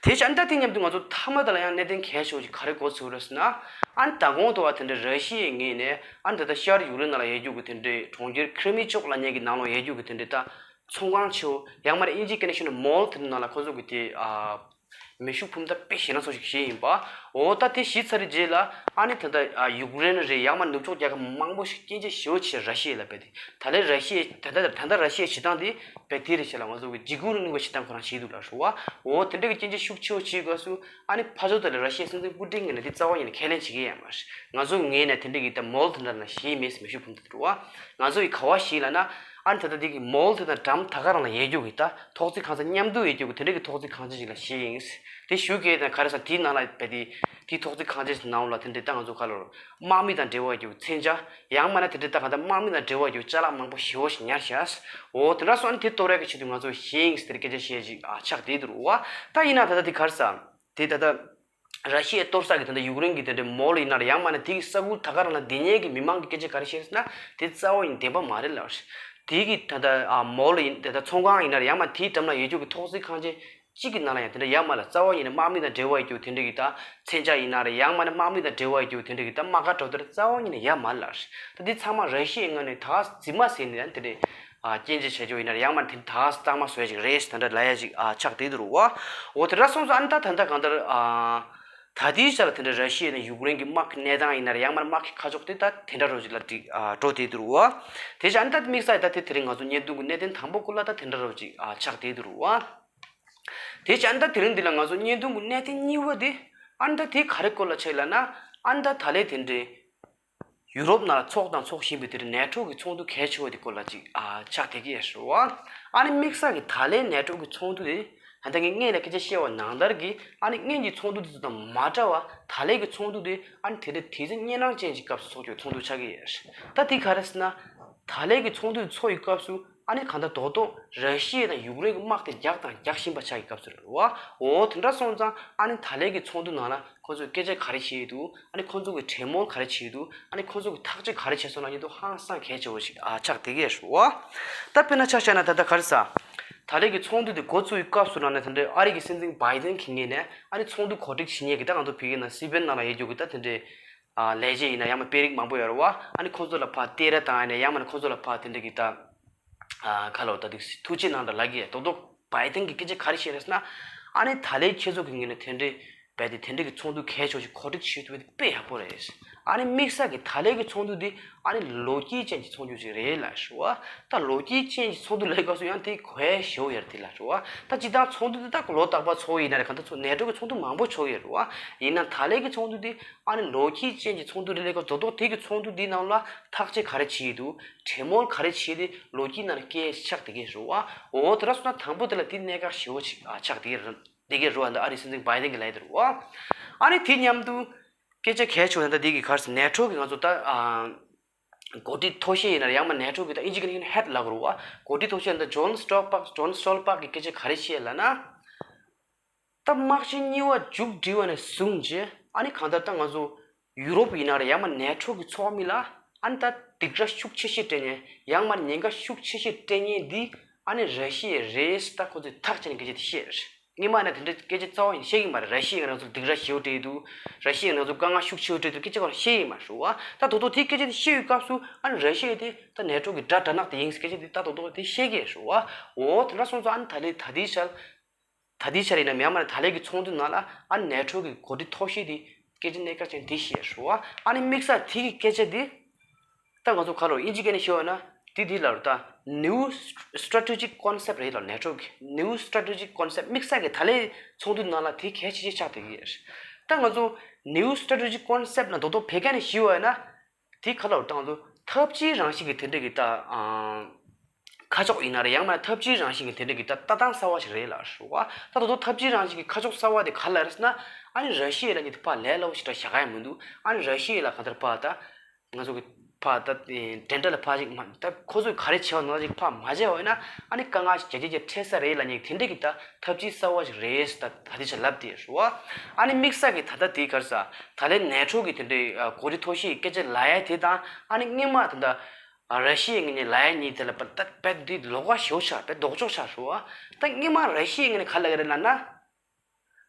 དེ་བྱས་ཨ་ནི་ད་དེ་མཉམ་དུ་ང་ཚོ་མཐའ་མ་དེ་ལ་ཡང་གནད་དོན་གལ་ཆེ་བོ་ཅིག་ག་རེ་གོ་ཚོད་རེད་ཟེར་ན། ཨ་ནི་ད་གོང་དུ་བ་དེ་འདྲ་ར་ཤི་ཡའི་ངོས་ནས་ཨ་ནི་ད་ལྟ་ཤར་ཡུཀ་རེན་ནང་ལ་ཡོད་རྒྱུ་གི་དེ་འདྲའི་གྲོང་ཁྱེར་ཁི་རི་མི་ཅོག་ལབ་མཁན་གྱི་ནང་ལོགས་ཡོད་རྒྱུ་གི་དེ་འདྲའི་ད་ཚོང་ཁང་ཆེ་བོ་ཡང་མིན་ན་དབྱིན་ཇིའི་སྐད་ནས་ཤོད་ན་མོལ་དེ་འདྲའི་ནང་ལ་ཁོ་ཚོ་གི་དེ་ཨ་མེ་ཤུགས་འཕུར་མདའ་དཔེ་ཞེད་སྣང་ཚ་པོ་ཞིག་བཞེས་ཡིན་པ། འོ་ད་དེ་ཞིག་ཚར་རྗེས་ལ་ཨ་ནི་ད་ལྟ་ཨ་ཡུཀ་རེན་རེད། ཡང་མིན་ན་ནུབ་ཕྱོགས་རྒྱལ་ཁབ་མང་པོ་ཞིག་སྐྱོན་བརྗོད་ཞེ་པོ་བྱས་ར་ཤི་ཡ་ལ་བས་ཏེ། ད་ལན་ར་ཤི་ཡ་ད་ལྟ་ད་ལྟ་ར་ཤི་ཡའི་བྱེད་སྟངས་དེ་བས་དེ་རེད་ཤག་ལ་ང་ཚོ་གི་འཇིགས་སྐུལ་རིང་ལུགས་པའི་བྱེད་སྟངས་ཁོ་རང་བྱེད་འདུག་ལ་ཧྲུ་བ། འོ་དེ་འདྲ་གི་སྐྱོན་བརྗོད་ཤུགས་ཆེ་བོ་བྱེད་དགོས་སུ་ཨ་ནི་ཕར་ཕྱོགས་དེ་ལ་ར་ཤི་ཡའི་སྲིད་འཛིན་པུ་ཏིན་གྱིས་ནི་དེ་རྩ་བ་ཉིད་ནས་ཁས་ལེན་བྱེད་ཀྱི་ཡོད་མ་རེད། ང་ཚོ་གི་ངོས་ནས་དེ་འདྲ་གི་ད་མོལ་དེ་འདྲ་ན་བཞེས་མེད་ཟེར་མེ་ཤུགས་འཕུར་མདའ་དེ་རུ་བ། ང་ཚོ་གི་ག་བ་བཞེས་ལབ་ན་ཨ་ནི་ད་ལྟ་དེ་གི་མོལ་དེ་དང་འགྲམ་ད་ག་རང་ལ་ཡོད་རྒྱུ་གི་ད་ཐོག་བརྩེགས་ཁང་ཚན་མཉམ་དུ་ཡོད་རྒྱུ་གི་དེ་འདྲ་གི་ཐོག་བརྩེགས་ཁང་ཚན་ཞིག་ལ་བཞེས་ཡིན། དེ་ཞུ་གི་དང་ག་རེ་ཟེར་དེའི་ནང་ལ་བས་དེ་དེའི་ཐོག་བརྩེགས་ཁང་ཚན་ཞིག་ནང་ལ་དེ་འདྲ་ད་ང་ཚོ་ག་ལ་དམག་མི་དང་འབྲེལ་བ་ཡོད་རྒྱུ་གི་མཚོན་ཆ། ཡང་མིན་ན་དེ་འདྲའི་ད་གང་ལྟར་དམག་མི་དང་འབྲེལ་བ་ཡོད་ཅ་ལག་མང་པོ་ཞེ་པོ་ཞིག་ཉར་བཞག་འོ་དེ་འདྲ་སོང་ཨ་ནི་དེ་གཏོར་ཡག་གི་ཆེད་དུ་ང་ཚོ་བཞེས་ཡིན་ཟེར་སྐད་ཆ་བཤད་ཅིག་ཨ་ཆགས་བསྡད་འདུག་རུ་བ། ད་ཡིན་ན་ད་ལྟ་དེ་ག་རེ་ཟེར། དེ་ད་ལྟ་ར་ཤི་ཡའི་གཏོར་ས་གི་ད་ལྟ་ཡུཀ་རེན་གི་དེ་འདྲའི་མོལ་ཡིན་ན་རེད། ཡང་མིན་ན་དེ་གི་ས་ཁུལ་ད་ག་རང་ལ་སྡོད་མཁན་གི་མི་མང་གི་སྐད་ཆ་ག་རེ་བཤད་ཟེར་ན་དེ་རྩ་བ་ཡིན་བདེན་པ་མ་རེད་ལབ། དེའི་གི་ད་ལྟ་ཨ་མོལ་ཡིན་དེ་ད་ཚོང་ཁང་ཡིན་ན་རེད། ཡང་མ་དེའི་འགྲམ་ལ་ཡོད་རྒྱུ་གི་ཐོག་བརྩེགས་ཁང་ཆེན་གཅིག་གི་ནང་ལ་ཡང་དེ་འདྲ་ཡོད་མ་རེད། རྩ་བ་ཉིད་ནས་དམག་མི་དང་འབྲེལ་བ་ཡོད་རྒྱུ་དེ་འདྲ་གི་ད་མཚོན་ཆ་ཡིན་ན་རེད། ཡང་མ་ནས་དམག་མི་དང་འབྲེལ་བ་ཡོད་རྒྱུ་དེ་འདྲ་གི་ད་དམག་སྒར་འགྲོ་དེར་རྩ་བ་ཉིད་ནས་ཡོད་མ་རེད་ལ། ད་འདི་ཚང་མ་ར་ཤི་ཡའི་ངོས་ནས་ད་རྫུན་མ་ཟེར་ནས་ཡང་དེ་འདྲ་ཨ་སྐྱོན་བརྗོད་བྱེད་རྒྱུ་ཡིན་ན་རེད། ཡང་མ་དེ་ད་གཙང་མ་བཟོས་ཅིག་རེད་ཟེར་དེ་འདྲ་ལབ་ཡ་ཅིག་ཨ་ཆགས་བསྡད་འདུག་བ། འོ་དེ་འདྲ་སོང་ཙང་ཨ་ནི་ད་ད་ལྟ་གང་ལྟར་ཨ། ད་ལྟའི་ཆར་དེ་འདྲ་ར་ཤི་ཡ་དང་ཡུཀ་རེན་གྱི་དམག་གི་གནས་སྟངས་ཡིན་ན་རེད། ཡང་མིན་ན་དམག་གི་ཁ་ཕྱོགས་དེ་ད་དེ་འདྲ་རོ་ཅིག་ལ་ཅིག་ཨ་འགྲོ་བསྡད་འདུག་བ། དེ་བཞིན་ཨ་ནི་ད་དམིགས་བསལ་ད་དེ་དེ་རིང་ང་ཚོ་བརྙན་ཐུང་གི་གནད་དོན་དང་པོ་སྐོར་ལ་ད་དེ་འདྲ་རོ་ཅིག་ཨ་ཆགས་བསྡད་འདུག་བ། དེ་བཞིན་ཨ་ནི་ད་དེ་རིང་འདི་ལ་ང་ཚོ་བརྙན་ཐུང་གི་གནད་དོན་གཉིས་པ་དེ་ཨ་ནི་ད་དེ་ག་རེ་སྐོར་ལ་ཆགས་ལབ་ན། ཨ་ནི་ད་ད་ལན་དེ་འདྲའི་ཡུ་རོབ་ནང་ལ་ཚོགས་དང་ཚོགས་བཞིན་པའི་དེར་ནེ་ཊོ་གི་ཚོགས་འདུ་གལ་ཆེ་བ་དེ་སྐོར་ལ་ཅིག་ཨ་ཆགས་བསྡད་ཀྱི་ཡོད་རེད་བ། ཨ་ནི་དམིགས་བསལ་གྱི་ད་ལན་ནེ་ཊོ་གི་ཚོགས་འདུ་དེ་ད་ལྟ་ངས་སྔོན་ལ་སྐད་ཆ་བཤད་པ་ནང་ལྟར་གྱི་ཨ་ནི་སྔོན་གྱི་ཚོགས་འདུ་དེ་ཚོ་དང་མ་འདྲ་བ། ད་ལན་གྱི་ཚོགས་འདུ་དེ་ཨ་ནི་དེ་འདྲ་དུས་ཚོད་གཉན་རང་ཅན་གྱི་སྐབས་སུ་ཚོགས་རྒྱུའི་ཚོགས་འདུ་ཆགས་ཀྱི་ཡོད་རེད། ད་དེ་ག་རེ་ཟེར་ན། ད་ལན་གྱི་ཚོགས་འདུ་དེ་ཚོགས་ཀྱི་སྐབས་སུ་ཨ་ནི་གང་ལྟར་རྡོག་རྡོག་ར་ཤི་ཡ་དང་ཡུཀ་རེན་གྱི་དམག་དེ་རྒྱག་དང་རྒྱག་བཞིན་པ་ཆགས་ཀྱི་སྐབས་སུ་རེད་བ། འོ་དེ་འདྲ་སོང་ཙང་ཨ་ནི་ད་ལན་གྱི་ཚོགས་འདུ་ནང་ལ་ཁོ་ཚོས་སྐད་ཆ་ག་རེ་བཤད་ཀྱི་འདུག་ཨ་ནི་ཁོ་ཚོ་གི་གྲོས་མོལ་ག་རེ་བྱེད་ཀྱི་འདུག་ཨ་ནི་ཁོ་ཚོ་གི་ཐག་གཅོད་ག་རེ་བྱས་སོང་ལབ་མཁན་དེ་ཧང་སང་གལ་ཆེ་བོ་ཞིག་ཨ་ཆགས་བསྡད་ཀྱི་ཡོད་རེད་བ། ད་དཔེར་ན་ཆ་བཞག་ན་ད་ལྟ་ག་རེ་ཟེར། ད་ལན་གྱི་ཚོགས་འདུ་དེ་འགོ་བཙུགས་པའི་སྐབས་སུ་རང་ནས་དེ་འདྲའི་ཨ་རི་གི་སྲིད་འཛིན་བྷའི་ཌེན་གྱི་ངོས་ནས་ཨ་ནི་ཚོགས་འདུ་གོ་སྒྲིག་བྱེད་མཁན་གྱི་ད་ང་ཚོ་བོད་ཀྱི་ནང་སི་པན་ནང་ལ་ཡོད་རྒྱུ་གི་ད་དེ་འདྲའི་ཨ་ལས་བྱེད་ཡིན་ན་ཡང་མིན་དཔོན་རིགས་མང་པོ་ཡོད་རེད་བ། ཨ་ནི་ཁོ་ཚོ་ལ་ཕར་སྟེར་ར་བཏང་ཡིན་ན་ཡང་མིན་ཁོ་ཚོ་ལ་ཕར་དེ་འདྲ་གི་ད་ཨ་ཁ་ལོ་ད་དེ་ཐུགས་རྗེ་གནང་དང་ལབ་ཀྱི་ཡོད། རྡོག་རྡོག་བྷའི་ཌེན་གྱིས་སྐད་ཆ་ག་རེ་བཤད་རེད་ཟེར་ན། ཨ་ནི་ད་ལན་ཁྱེད་ཚོ་གི་ངོས་ནས་དེ་འདྲའི་རྦད་དེ་དེ་འདྲ་གི་ཚོགས་འདུ་གལ་ཆེ་ཤོས་གོ་སྒྲིག་བྱེད་ཐུབ་པ་དེ་དཔེ་ཡག་པོ་རེད། ཨ་ནི་དམིགས་བསལ་གྱི་ད་ལན་གྱི་ཚོགས་འདུ་འདི་ཨ་ནི་ལོ་རྒྱུས་ཅན་གྱི་ཚོགས་འདུ་ཞིག་རེད་ལབ་ཞུ་བ། ད་ལོ་རྒྱུས་ཅན་གྱི་ཚོགས་འདུ་ལབ་སྐབས་སུ་ཡང་དེ་གལ་ཆེ་ཤོས་ཡར་དེ་ལ་ཞུ་བ། ད་སྤྱིར་བཏང་ཚོགས་འདུ་འདི་ད་ལོ་རྟག་པར་ཚོགས་ཡིན་ན་རེད། གང་ལྟར་ཚོགས་ནེ་ཊོ་གི་ཚོགས་འདུ་མང་པོ་ཚོགས་ཡོད་རེད་བ། ཡིན་ན་ད་ལན་གྱི་ཚོགས་འདུ་འདི་ཨ་ནི་ལོ་རྒྱུས་ཅན་གྱི་ཚོགས་འདུ་རེད་ལབ་སྐབས་རྡོག་རྡོག་དེ་གི་ཚོགས་འདུ་འདི་ནང་ལ་ཐག་གཅོད་ག་རེ་བྱེད་ཀྱི་འདུག་གྲོས་མོལ་ག་རེ་བྱེད་དེ་ལོ་རྒྱུས་ནང་ལ་སྐད་ཆ་ཆགས་བསྡད་ཀྱི་རེད་བ། འོ་དེ་འདྲ་སོང་ན་དང་པོ་དེ་ལ་དེ་གནད་འགག་ཞེ་པོ་ཅིག་ཨ་ཆགས་བསྡད་ཀྱི་རེད། བསྡད་ཀྱི་རེད་བ། འདི་ཨ་རིའི་སྲིད་འཛིན་བྷའི་ཌེན་གྱིས་ལབ་ཡོད་རེད་བ། ཨ་ནི་དེ་མཉམ་དུ་སྐད་ཆ་གལ་ཆེ་བ་ད་འདི་གི་ག་རེ་ཟེར། ནེ་ཊོ་གི་ང་ཚོ་ད་ཨ་འགོ་ཁྲིད་མཐོ་ཤོས་ཡིན་ན་ཡང་མིན་ནེ་ཊོ་གི་ད་ཨིན་ཇི་སྐད་ནས་ཧེཌ་ལབ་ཀྱི་རེད་བ། འགོ་ཁྲིད་མཐོ་ཤོས་ད་ཇོན་སི་ཊོལ་པག་ཇོན་སི་ཊོལ་པག་གིས་སྐད་ཆ་ག་རེ་བཤད་ལབ་ན། ད་དམག་ཆེན་གཉིས་པ་མཇུག་སྒྲིལ་བ་ནས་བཟུང་རྗེས་ཨ་ནི་གང་ལྟར་ད་ང་ཚོ་ཡུ་རོབ་ཡིན་ན་རེད། ཡང་མིན་ནེ་ཊོ་གི་ཚོགས་མི་ལ་ཨ་ནི་ད་སྡིགས་ར་ཤུགས་ཆེ་ཤོས་སྤྲད་མཁན། ཡང་མིན་ཉེན་ཁ་ཤུགས་ཆེ་ཤོས་སྤྲད་མཁན་འདི་ཨ་ནི་ར་ཤི་ཡ་རེད་ཟེར་ད་ཁོ་ཚོས་ཐག་བཅད་ནས་སྐད་ཆ་དེ་བཤད་རེད། སྔོན་མ་ནས་དེ་འདྲའི་སྐད་ཆ་རྩ་བ་ཡིན་བཤད་ཀྱི་མ་རེད། ར་ཤི་ཡ་ང་ཚོ་སྡིགས་ར་ཞེ་པོ་སྤྲད་འདུག་ར་ཤི་ཡ་ང་ཚོ་དཀའ་ངལ་ཤུགས་ཆེ་པོ་སྤྲད་འདུག་སྐད་ཆ་གང་བཤད་ཀྱི་མ་རེད་བ། ད་དོ་དོ་དེ་སྐད་ཆ་དེ་བཤད་ཡོད་སྐབས་སུ་ཨ་ནི་ར་ཤི་ཡ་དེ་ད་ནེ་ཊོ་གི་དགྲ་དགྲ་ནག་དེ་ཡིན་ཟེར་སྐད་ཆ་དེ་ད་དོ་དོ་དེ་བཤད་ཀྱི་རེད་བ། འོ་དེ་འདྲ་སོང་ཙང་ཨ་ནི་ད་ལན་ད་ལྟའི་ཆར། ད་ལྟའི་ཆར་ཡིན་ནམ་ཡང་མིན་ད་ལན་གྱི་ཚོགས་འདུ་ནང་ལ་ཨ་ནི་ནེ་ཊོ་གི་འགོ་ཁྲིད་མཐོ་ཤོས་དེ་སྐད་ཆ་གནད་འགག་ཅན་དེ་བཤད་རེད་བ། ཨ་ནི་དམིགས་བསལ་དེ་གི་སྐད་ཆ་དེ་ད་ང་ཚོ་ག་ལོར་ཨིན་ཇི་སྐད་ནས་ཞུས་པ་ན་དེ་དེ་ལབ་རེད། ད་ནིའུ་སི་ཊེ་རེ་ཊི་ཇིག་ཀོན་སེབ་རེད་ལབ། ནེ་ཊོ་གི་ནིའུ་སི་ཊེ་རེ་ཊི་ཇིག་ཀོན་སེབ་དམིགས་བསལ་གྱི་ད་ལན་ཚོགས་འདུ་ནང་ལ་དེ་གལ་ཆེ་ཆེ་ཆགས་བསྡད་ཀྱི་ཡོད་རེད། ད་ང་ཚོ་ནིའུ་སི་ཊེ་རེ་ཊི་ཇིག་ཀོན་སེབ་ལབ་རྡོག་རྡོག་བོད་སྐད་ནས་ཞུས་པ་ཡིན་ན། དེ་ག་ལ་བཏང་དུས་ཐབས་ཇུས་རང་བཞིན་གྱི་དེ་འདྲ་གི་ད་ཨང་། ཁ་ཕྱོགས་ཡིན་ན་རེད། ཡང་མིན་ན་ཐབས་ཇུས་རང་བཞིན་གྱི་དེ་འདྲ་གི་ད་ལྟ་སྟངས་གསར་བ་ཞིག་རེད་ལབ་ཞུ་བ། ད་དོ་དོ་ཐབས་ཇུས་རང་བཞིན་གྱི་ཁ་ཕྱོགས་གསར་བ་དེ་ག་ལ་རེད་ཟེར་ན། ཨ་ནི་ར་ཤི་ཡ་ལབ་མཁན་དེ་ཕར་ལས་སླ་པོ་ཞིག་འདྲ་བཞག་ག་ཡ་མི་འདུག་ཨ་ནི་ར་ཤི་ཡ་ལ་ག་དར་ཕར་ད་ང་ཚོ་གི་ཕར་ད་འགྲན་ཟླ་ལ་ཕར་ཞིག་མ་ད་ཁོ་ཚོས་ག་རེ་བྱས་པ་ནང་བཞིན་ཕར་མ་བྱས་པ་ཡིན་ན་ཨ་ནི་དཀའ་ངལ་ཞིག་རྒྱ་ཆེ་རྒྱ་འཕྲད་ས་རེད་ལབ་མཁན་དེ་འདྲ་གི་ད་ཐབས་ཇུས་གསར་བ་ཞིག་རེད་ད་ད་ལྟའི་ཆར་ལབ་དེ་ཞུ་བ། ཨ་ནི་དམིགས་བསལ་གྱི་ད་ལྟ་དེ་ག་རེ་ཟེར། ད་ལན་ནེ་ཊོ་གི་དེ་འདྲའི་ཨ་འགོ་ཁྲིད་མཐོ་ཤོས་ཀྱི་སྐད་ཆ་ལབ་ཡ་དེ་དང་ཨ་ནི་སྔོན་མ་ད་ལྟ་ཨ་ར་ཤི་ཡའི་ངོས་ནས་ལབ་ཡ་གཉིས་དེ་ལ་ད་རྦད་དེ་ལོགས་ཀ་ཞེ་པོ་ཆགས། རྦད་ལྡོག་ཕྱོགས་ཆགས་ཞུ་བ། ད་སྔོན་མ་ར་ཤི་ཡའི་ངོས་ནས་ག་ལབ་ཀྱི་རེད་ལབ་ན།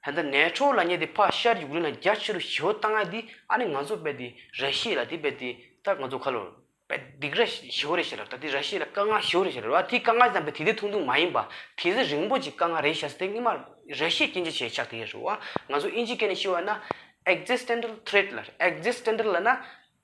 ད་ལྟ་ནེ་ཊོ་ལབ་མཁན་དེ་ཕར་ཤར་ཡུཀ་རེན་ལ་རྒྱ་ཆེ་རུ་ཞེ་པོ་བཏང་ཡ་དེ་ཨ་ནི་ང་ཚོ་རྦད་དེ་ར་ཤི་ཡ་ལ་དེ་རྦད་དེ་ད་ང་ཚོ་ག་ལོར་རྦད་སྡིགས་ར་ཞེ་པོ་རེད་ཤག་ལབ། ད་དེ་ར་ཤི་ཡ་ལ་དཀའ་ངལ་ཞེ་པོ་རེད་ཤག་ལབ་རེད་བ། དེ་དཀའ་ངལ་ཙམ་པས་དེ་དུས་ཐུང་ཐུང་མ་ཡིན་པ་དེ་ཚོ་རིང་པོ་ཅིག་དཀའ་ངལ་རེད་ཤག་ཟེར་དེ་སྔོན་མ་ར་ཤི་ཡས་སྐྱོན་བརྗོད་བྱས་ཆགས་བསྡད་ཡོད་རེད་བ། ང་ཚོ་ཨིན་ཇིའི་སྐད་ནས་ཞུས་པ་ན་ཨེག་ཛིས་ཊེན་ཊལ་ཐི་རེ་ཊི་ལབ། ཨེག་ཛིས་ཊེན་ཊལ་ལབ་ན་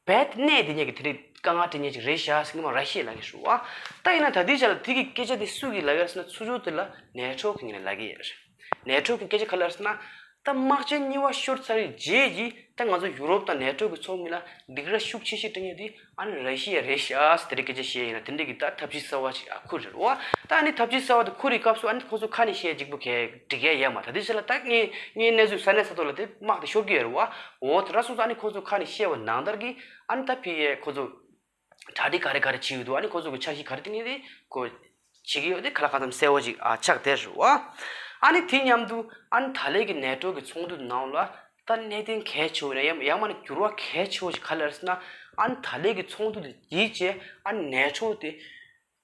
རྦད་གནས་བསྡད་མཁན་གྱི་དེ་འདྲའི་དཀའ་ངལ་འཕྲད་མཁན་ཅིག་རེད་ཤག་ཟེར་སྔོན་མ་ར་ཤི་ཡས་ལབ་ཀྱི་རེད་བ། ད་ཡིན་ན་ད་ལྟའི་ཆ་ལ་དེ་གི་སྐད་ཆ་དེ་སུ་གིས་ལབ་ཀྱི་རེད་ཟེར་ན་ཚུར་ཕྱོགས་དེ་ལ་ནེ་ཊོ་གི་ངོས་ནས་ལབ་ཀྱི་ཡོད་རེད། ནེ་ཊོ་གི་སྐད་ཆ་ག་ལ་རེད་ཟེར་ན། ད་དམག་ཆེན་གཉིས་པ་ཤོར་ཚར་བའི་རྗེས་ཀྱི་ད་ང་ཚོ་ཡུ་རོབ་དང་ནེ་ཊོ་གི་ཚོགས་མི་ལ་སྡིགས་ར་ཤུགས་ཆེ་ཤོས་སྤྲད་མཁན་དེ་ཨ་ནི་ར་ཤི་ཡ་རེད་ཤག་ཟེར་དེ་འདྲའི་སྐད་ཆ་བཤད་ཡིན་ན་དེ་འདྲའི་གི་ད་ཐབས་ཇུས་གསར་བ་ཞིག་ཨ་ཁུར་རེད་བ། ད་ཨ་ནི་ཐབས་ཇུས་གསར་བ་དེ་ཁུར་བའི་སྐབས་སུ་ཨ་ནི་ཁོ་ཚོ་ཁ་ནས་བཤད་གཅིག་པོ་གས་འགྲིག་ཡ་ཡོད་མ་རེད། ད་དེ་ཕྱིར་ལ་ད་ངས་ངའི་གནས་ཚུལ་ས་གནས་ས་ཐོག་ལ་དེ་དམག་དེ་ཤོར་གྱི་ཡོད་རེད་བ། འོ་དེ་འདྲ་སོང་ཙང་ཨ་ནི་ཁོ་ཚོ་ཁ་ནས་བཤད་པ་ནང་ལྟར་གྱི་ཨ་ནི་ད་ཕི་ཡས་ཁོ་ཚོ་གྲ་སྒྲིག་ག་རེ་ག་རེ་བྱེད་ཀྱི་འདུག་ཨ་ནི་ཁོ་ཚོ་གི་འཆར་གཞི་ག་རེ་བཏིང་ཡོད་དེ་ཁོ་བྱེད་ཀྱི་ཡོད་དེ་ག་ལ་གང་འཚམ་གསལ་བོ་ཅིག་ཨ་ཆགས་བསྡད་རེད་བ། ཨ་ནི་དེ་མཉམ་དུ་ཨ་ནི་ད་ལན་གྱི་ནེ་ཊོ་གི་ཚོགས་འདུ་ནང་ལ་ད་གནད་དོན་གལ་ཆེ་བོ་རེད། ཡང་ཡང་མིན་ན་འགྱུར་བ་གལ་ཆེ་བོ་ཞིག་ག་རེ་རེད་ཟེར་ན། ཨ་ནི་ད་ལན་གྱི་ཚོགས་འདུ་དེ་ཡིན་བྱས་ཨ་ནི་ནེ་ཊོ་དེ་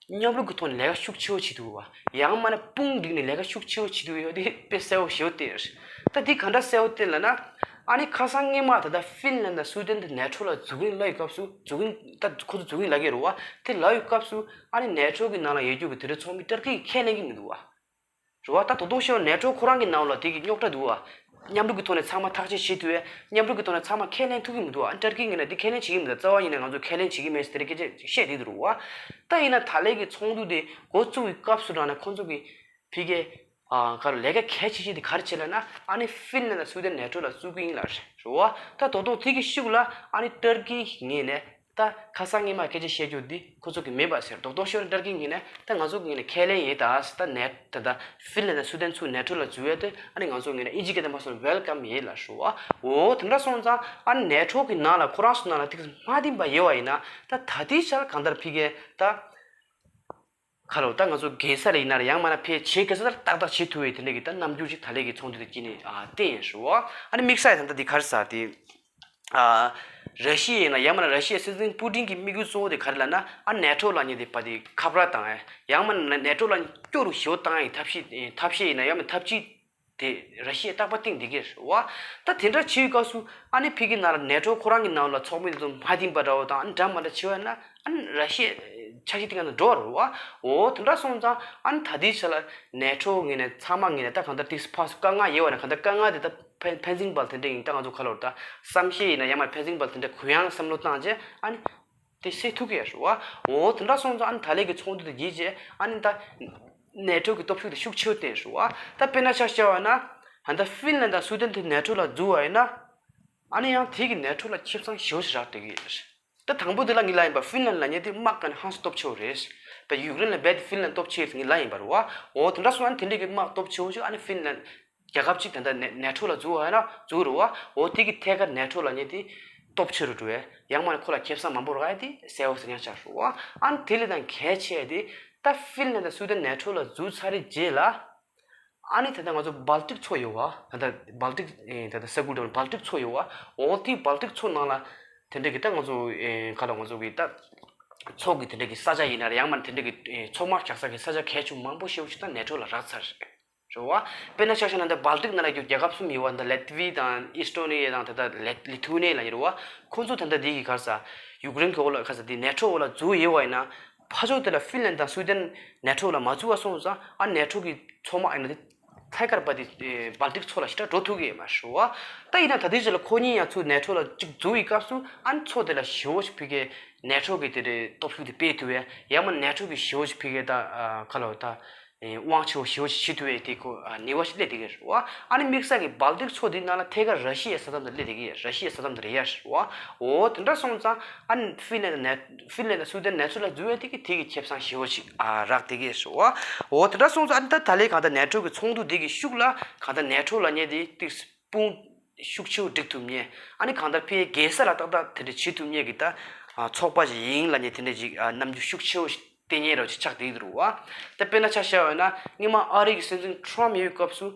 མཉམ་རུབ་ཀྱི་ཐོག་ནས་ལས་ཀ་ཤུགས་ཆེ་བོ་བྱེད་འདུག་བ། ཡང་མིན་ན་དཔུང་བསྒྲིགས་ནས་ལས་ཀ་ཤུགས་ཆེ་བོ་བྱེད་འདུག་ཡོད་དེ་དཔེ་གསལ་བོ་ཞེ་པོ་བསྟན་ཡོད་རེད། ད་འདི་ག་འདྲ་གསལ་བོ་བསྟན་ལབ་ན། ཨ་ནི་ཁ་སང་སྔོན་མ་ད་ལྟ་ཧྥིན་ལན་དང་སུའུ་ཏན་དེ་ནེ་ཊོ་ལ་འཛུལ་གི་ཡིན་ལབ་པའི་སྐབས་སུ། འཛུལ་གི་ཡིན། ད་ཁོ་ཚོ་འཛུལ་གི་ཡིན་ལབ་ཀྱི་རེད་བ། དེ་ལབ་པའི་སྐབས་སུ་ཨ་ནི་ནེ་ཊོ་གི་ནང་ལ་ཡོད་རྒྱུ་གི་དེ་འདྲའི་ཚོགས་མི་ཏར་ཀི་གིས་ཁས་ལེན་གི་མི་འདུག་བ། རེད་བ། ད་དོ་དོ་ཤོར་ནེ་ཊོ་ཁོ་རང་གི་ནང་ལ་དེ་གི་རྙོག་དྲ་འདུག་བ། མཉམ་རུབ་ཀྱི་ཐོག་ནས་ཚང་མ་ཐག་གཅོད་བྱེད་ཐུབ་པས། མཉམ་རུབ་ཀྱི་ཐོག་ནས་ཚང་མ་ཁས་ལེན་ཐུབ་ཀྱི་མི་འདུག་བ། ཨ་ནི་ཏར་ཀི་ངོས་ནས་འདི་ཁས་ལེན་བྱེད་ཀྱི་མི་འདུག་རྩ་བ་ཉིད་ནས་ང་ཚོ་ཁས་ལེན་བྱེད་ཀྱི་མེད་ཟེར་དེ་སྐད་ཆ་བཤད་བསྡད་འདུག་རེད་བ། ད་ཡིན་ན་ད་ལན་གྱི་ཚོགས་འདུ་དེ་འགོ་བཙུགས་པའི་སྐབས་སུ་རང་ནས་ཁོང་ཚོ་གི་ཕ་གིའི་ཨ་ག་རེ་ལས་ཀ་གལ་ཆེ་ཤོས་དེ་ག་རེ་བྱས་ལབ་ན། ཨ་ནི་ཧྥིན་ལན་དང་སུའུ་ཏན་ནེ་ཊོ་ལ་བཙུགས་ཀྱི་ཡིན་ལབ་རེད་བ། ད་དོ་དོ་དེ་གི་ཤུགས་ལ་ཨ་ནི་ཏར་ཀིའི་ངོས་ནས། ད་ཁ་སང་སྔོན་མ་སྐད་ཆ་བཤད་རྒྱུ་འདི་ཁོ་ཚོ་གི་མིན་པ་ཟེར། རྡོག་རྡོག་ཤོར་ཏར་ཀི་ངོས་ནས་ད་ང་ཚོ་གི་ངོས་ནས་ཁས་ལེན་ཡིན། ད་ད་ནེ་ད་ད་ཧྥིན་ལན་དང་སུའུ་ཏན་ཚུར་ནེ་ཊོ་ལ་འཛུལ་ཡས་དེ་ཨ་ནི་ང་ཚོ་ངོས་ནས་ཨིན་ཇི་སྐད་དུ་མ་སོང་ཝེལ་ཀམ་ཡིན་ལབ་ཞུ་བ། འོ་དེ་འདྲ་སོང་ཙང་ཨ་ནི་ནེ་ཊོ་གི་ནང་ལ་ཁོ་རང་ཚོ་ནང་ལ་ཏིག་མ་བསྟིམ་པ་ཡོད་པ་ཡིན་ན། ད་ད་ལྟའི་ཆར་གང་ལྟར་ཕ་གིའི་ད་ཁ་ལོ་ད་ང་ཚོ་རྒྱལ་ས་རེ་ཡིན་ན་རེ། ཡང་མིན་ན་ཕའི་ཆེས་རྒྱལ་ས་ལ་ཏག་ཏག་བྱེད་ཐུབ་པའི་དེ་འདྲ་གི་ད་རྣམ་འགྱུར་ཅིག་ད་ལན་གྱི་ཚོགས་འདུ་དེ་དཀྱིལ་ནས་ཨ་བསྟན་ཡོད་ཞུ་བ། ཨ་ནི་དམིགས་བསལ་ད་ལྟ་འདི་ག་རེ་ཟེར་དེ། ཨ་ར་ཤི་ཡ་ཡིན་ན། ཡང་མིན་ན་ར་ཤི་ཡའི་སྲིད་འཛིན་པུ་ཏིན་གྱི་དམིགས་ཡུལ་གཙོ་བོ་དེ་ག་རེ་ལབ་ན། ཨ་ནེ་ཊོ་ལབ་མཁན་དེ་ཕར་དེ་ཁ་བར་བཏང་ཡ། ཡང་མིན་ན་ནེ་ཊོ་ལབ་མཁན་སྐྱོ་རུ་ཞེ་པོ་བཏང་ཡ་གི་ཐབས་ཤེས་ཐབས་ཤེས་ཡིན་ན། ཡང་མིན་ཐབས་ཇུས་དེ་ར་ཤི་ཡས་རྟག་པར་བཏིང་བསྡད་ཀྱི་རེད་བ། ད་དེ་འདྲ་བྱེད་པའི་སྐབས་སུ་ཨ་ནི་ཕ་གི་ནང་ལ་ནེ་ཊོ་ཁོ་རང་གི་ནང་ལ་ཚོགས་མི་དེ་ཚོ་མ་བསྟིམ་པ་འདྲ་བོ་དང་། ཨ་ནི་འདྲ་མི་འདྲ་བྱེད་པ་ན། ཨ་ནི་ར་ཤི་ཡའི་འཆར་གཞི་དེ་ག་ནས་འགྲོ་བ་རེད་བ། འོ་དེ་འདྲ་སོང་ཙང་ཨ་ནི་ད་ལྟའི་ཆ་ལ་ནེ་ཊོ་ངོས་ནས་ཚང་མ་ངོས་ནས་ད་གང་ལྟར་ཏིག་ཕར་ཚུར་དཀའ་ངལ་ཡོད་པ་ན། གང་ལྟར་དཀའ་ངལ་དེ་ད་ཕན་ཕན་ཚུན་བར་དེ་འདྲ་ཡིན། ད་ང་ཚོ་ག་ལབ་དགོས་རེད། ད་བསམ་ཤེས་ཡིན་ན། ཡང་མིན་ཕན་ཚུན་བར་དེ་འདྲ་གུ་ཡངས་བསམ་བློ་བཏང་བྱས་ཨ་ནི་དེ་སེལ་ཐུབ་ཀྱི་ཡོད་རེད་བ། འོ་དེ་འདྲ་སོང་ཙང་ཨ་ནི་ད་ལན་གྱི་ཚོགས་འདུ་དེ་བརྒྱུད་བྱས་ཨ་ནི་ད་ནེ་ཊོ་གི་སྟོབས་ཤུགས་དེ་ཤུགས་ཆེ་རུ་བཏང་ཡོད་རེད་བ། ད་དཔེར་ན་ཆ་བཞག་པ་ན། ད་ལྟ་ཧྥིན་ལན་དང་སུའུ་ཏན་དེ་ནེ་ཊོ་ལ་འཛུལ་བ་ཡིན་ན། ཨ་ནི་ཡང་དེ་གི་ནེ་ཊོ་ལ་ཁེ་བཟང་ཞེ་པོ་ཞིག་རག་བསྡད་ཀྱི་ཡོད་རེད། ད་དང་པོ་དེ་ལ་ངས་ལབ་ཡིན་པ། ཧྥིན་ལན་ལབ་མཁན་དེ་དམག་སྒང་ནས་ཧང་སང་སྟོབས་ཆེ་བོ་རེད། ད་ཡུཀ་རེན་ལ་རྦད་དེ་ཧྥིན་ལན་སྟོབས་ཆེ་ཟེར་ངས་ལབ་ཡིན་པ་རེད་བ། འོ་དེ་འདྲ་སོང་ན་དེ་འདྲ་གི་དམག་སྟོབས་ཆེ་བོ་ཞིག་ཨ་ནི་ཧྥིན་ལན་རྒྱལ་ཁབ་ཅིག་ད་ལྟ་ནེ་ནེ་ཊོ་ལ་འཛུལ་བ་ཡིན་ན་འཛུལ་རེད་བ། འོ་དེ་གི་ཐད་ཀར་ནེ་ཊོ་ལབ་མཁན་དེ་སྟོབས་ཆེ་རུ་འགྲོ་བས། ཡང་མིན་ན་ཁོ་ལ་ཁེ་བཟང་མང་པོ་རག་ཡ་དེ་གསལ་བོ་གསལ་རྐྱང་ཆགས་རེད་བ། ཨ་ནི་དེ་ལས་ད་གལ་ཆེ་ཡ་དེ། ད་ཧྥིན་ལན་དང་སུའུ་ཏན་ནེ་ཊོ་ལ་འཛུལ་ཚར་རྗེས་ལ། ཨ་ནི་ད་ལྟ་ང་ཚོ་སྦལ་ཏིག་མཚོ་ཡོད་བ། ད་ལྟ་སྦལ་ཏིག་ཨེ་ད་ལྟ་ས་ཁུལ་དེ་སྦལ་ཏིག་མཚོ་ཡོད་བ། འོ་དེ་སྦལ་ཏིག་མཚོ་ནང་ལ་དེ་འདྲ་གི་ད་ང་ཚོ་ཨེ་ག་ལ་ང་ཚོ་གི་ད་མཚོ་གི་དེ་འདྲ་གི་ས་ཆ་ཡིན་ན་རེད། ཡང་མིན་དེ་འདྲ་གི་ཨེ་མཚོ་དམག་རྒྱག་ས་གི་ས་ཆ་གལ་ཆེན་མང་པོ་ཞེ་པོ་ཞིག་ད་ནེ་ཊོ་ལ་རག་ཚར་རེད་བ། དཔེར་ན་ཆ་བཞག་ན་ད་སྦལ་ཏིག་ནང་ལ་རྒྱུ་རྒྱལ་ཁབ་གསུམ་ཡོད་བ། ད་ལེ་ཏི་ཝི་དང་ཨི་སི་ཊོ་ནི་ཡ་དང་ད་ད་ལེ་ལི་ཐུ་ནི་ཡ་ལབ་ཡོད་རེད་བ། ཁོང་ཚོ་ད་ལྟ་འདི་གི་ག་རེ་ཟ། ཡུཀ་རེན་གི་འོག་ལ་ག་རེ་ཟ། འདི་ནེ་ཊོ་འོག་ལ་འཛུལ་ཡོད་བ་ཡིན་ན། ཕར་ཕྱོགས་དེ་ལ་ཧྥིན་ལན་དང་སུའུ་ཏན་ནེ་ཊོ་ལ་མ་འཛུལ་བ་སོང་ཙང་། ཨ་ནེ་ཊོ་གི་མཚོ་དམག་ཡིན་ན་དེ་ཐད་ཀར་བ་དེ་སྦལ་ཏིག་མཚོ་ལ་ཞེ་དྲག་འགྲོ་ཐུབ་ཀྱི་ཡོད་མ་རེད་བ། ད་ཡིན་ན་ད་ལྟའི་ཆ་ལ་ཁོ་གཉིས་ཡང་ཚུར་ནེ་ཊོ་ལ་གཅིག་འཛུལ་བའི་སྐབས་སུ་ཨ་ནི་མཚོ་དེ་ལ་ཞེ་པོ་ཞིག་ཕ་གིའི་ནེ་ཊོ་གི་དེ་འདྲའི་སྟོབས་ཤུགས་དེ་སྤེལ་ཐུབ་པས། ཡང་མིན་ནེ་ཊོ་གི་ཞེ་པོ་ཞིག་ཕ་གིའི་ད་ཨ་ག་ལ་ད་ཨེ་དབང་ཆེ་བོ་ཞེ་པོ་ཞིག་བྱེད་ཐུབ་པའི་དེ་ཁོ་ཨ་ནུས་པ་ཞིག་སླེབས་བསྡད་ཀྱི་རེད་བ། ཨ་ནི་དམིགས་བསལ་གྱི་སྦལ་ཏིག་མཚོ་འདི་ནང་ལ་ཐད་ཀར་ར་ཤི་ཡའི་ས་མཚམས་དེ་སླེབས་བསྡད་ཀྱི་ཡོད། ར་ཤི་ཡའི་ས་མཚམས་དེ་རེད་ཡ་རེད་བ། འོ་དེ་འདྲ་སོང་ཙང་ཨ་ནི་ཧྥིན་ལན་དང་ནེ་ཧྥིན་ལན་དང་སུའུ་ཏན་ནེ་ཊོ་ལ་འཛུལ་བའི་དེ་གི་དེ་གི་ཁེ་བཟང་ཞེ་པོ་ཞིག་ཨ་རག་བསྡད་ཀྱི་ཡོད་རེད་བ། འོ་དེ་འདྲ་སོང་ཙང་ཨ་ནི་ད་ད་ལན་གང་ལྟར་ནེ་ཊོ་གི་ཚོགས་འདུ་འདི་གི་ཤུགས་ལ་གང་ལྟར་ནེ་ཊོ་ལབ་མཁན་དེ་ཏིག་དཔུང་ཤུགས་ཆེ་བོ་སྒྲིག་ཐུབ་མཁན། ཨ་ནི་གང་ལྟར་ཕའི་རྒྱལ་ས་ལ་ཏག་ཏག་དེ་འདྲ་བྱེད་ཐུབ་མཁན་གྱི་ད་ཨ་ཚོགས་པ་ཞིག་ཡིན་ལབ་མཁན་དེ་འདྲ་ཞིག་ཨ་རྣམ་འགྱུར་ཤུགས་ཆེ་བོ་ཞིག་སྟེར་མཁན་རོ་ཅིག་ཆགས་བསྡད་ཀྱི་འདུག་བ། ད་དཔེར་ན་ཆ་བཞག་པ་ཡིན་ན་སྔོན་མ་ཨ་རི་གི་སྲིད་འཛིན་ཊམ་ཡོད་སྐབས་སུ་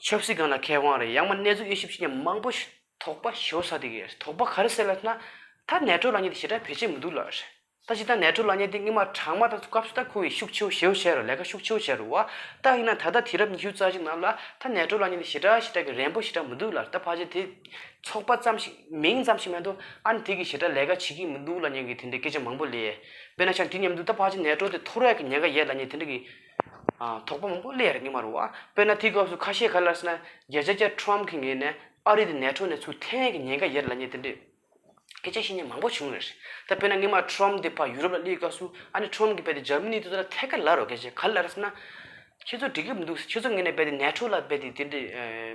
ཆབ་སྲིད་སྒང་ལ་མཁས་དབང་རེད། ཡང་མིན་གནས་ཚུལ་དབྱེ་ཞིབ་བྱེད་མཁན་མང་པོ་ཞིག་དོགས་པ་ཞེ་པོ་ཟ་བསྡད་ཀྱི་ཡོད། དོགས་པ་ག་རེ་ཟེར་ལབ་ན། ད་ནེ་ཊོ་ལབ་མཁན་དེ་ཞེ་དྲག་བེད་སྤྱོད་མི་འདུག་ལབ་རེད། ད་ཅི་ད་ནེ་ཊོ་ལབ་མཁན་དེ་སྔོན་མ་གྲང་མ་དང་སྐབས་སུ་ད་ཁོ་ཡི་ཤུགས་ཆེ་བོ་ཞེ་པོ་བྱས་རོ། ལས་ཀ་ཤུགས་ཆེ་བོ་བྱས་རོ་བ། ད་ཡིན་ན་ད་ལྟ་དུས་རབས་ཉི་ཤུ་རྩ་གཅིག་ནང་ལ་ད་ནེ་ཊོ་ལབ་མཁན་དེ་ཞེ་དྲག་ཞེ་དྲག་གི་རན་པོ་ཞེ་དྲག་མི་འདུག་ལབ། ད་ཕལ་ཆེར་དེ་ཚོགས་པ་ཙམ་ཞིག་མིང་ཙམ་ཞིག་མ་གཏོགས་ཨ་ནི་དེ་གི་ཞེ་དྲག་ལས་ཀ་བྱེད་ཀྱི་མི་འདུག་ལབ་མཁན་གྱི་དེ་འདྲའི་སྐད་ཆ་མང་པོ་སླེབས། དཔེར་ན་ཆ་དེ་མཉམ་དུ་ད་ཕལ་ཆེར་ནེ་ཊོ་དེ་འཐོར་ཡག་གི་ཉེན་ཁ་ཡོད་ལབ་མཁན་དེ་འདྲ་གི་ཨ་དོགས་པ་མང་པོ་སླེབས་ཡ་རེད། སྔོན་མ་རོ་བ། དཔེར་ན་དེའི་སྐབས་སུ་ཁ་ཤས་ག་རེ་ལབ་ཟེར་ན། བརྒྱ་ཆ་བརྒྱ་ཊམ་གྱི་ངོས་ནས་ཨ་རི་དེ་ནེ་ཊོ་ནས་ཚུར་འཐེན་ཡག་གི་ཉེན་ཁ་ཡོད་ལབ་མཁན་དེ་འདྲའི་སྐད་ཆ་བཤད་མཁན་མང་པོ་བྱུང་རེད། ད་དཔེར་ན་སྔོན་མ་ཊམ་དེ་ཕར་ཡུ་རོབ་ལ་སླེབས་སྐབས་སུ་ཨ་ནི་ཊམ་གྱིས་རྦད་དེ་འཇར་མ་ནི་དེ་ཚོ་ལ་ཐད་ཀར་ལབ་རོ། སྐད་ཆ་ག་རེ་ལབ་རེད་ཟེར་ན། ཁྱེད་ཚོ་འགྲིག་གི་མི་འདུག་ཁྱེད་ཚོ་ངོས་ནས་རྦད་དེ་ནེ་ཊོ་ལ་རྦད་དེ་དེ་འདྲའི་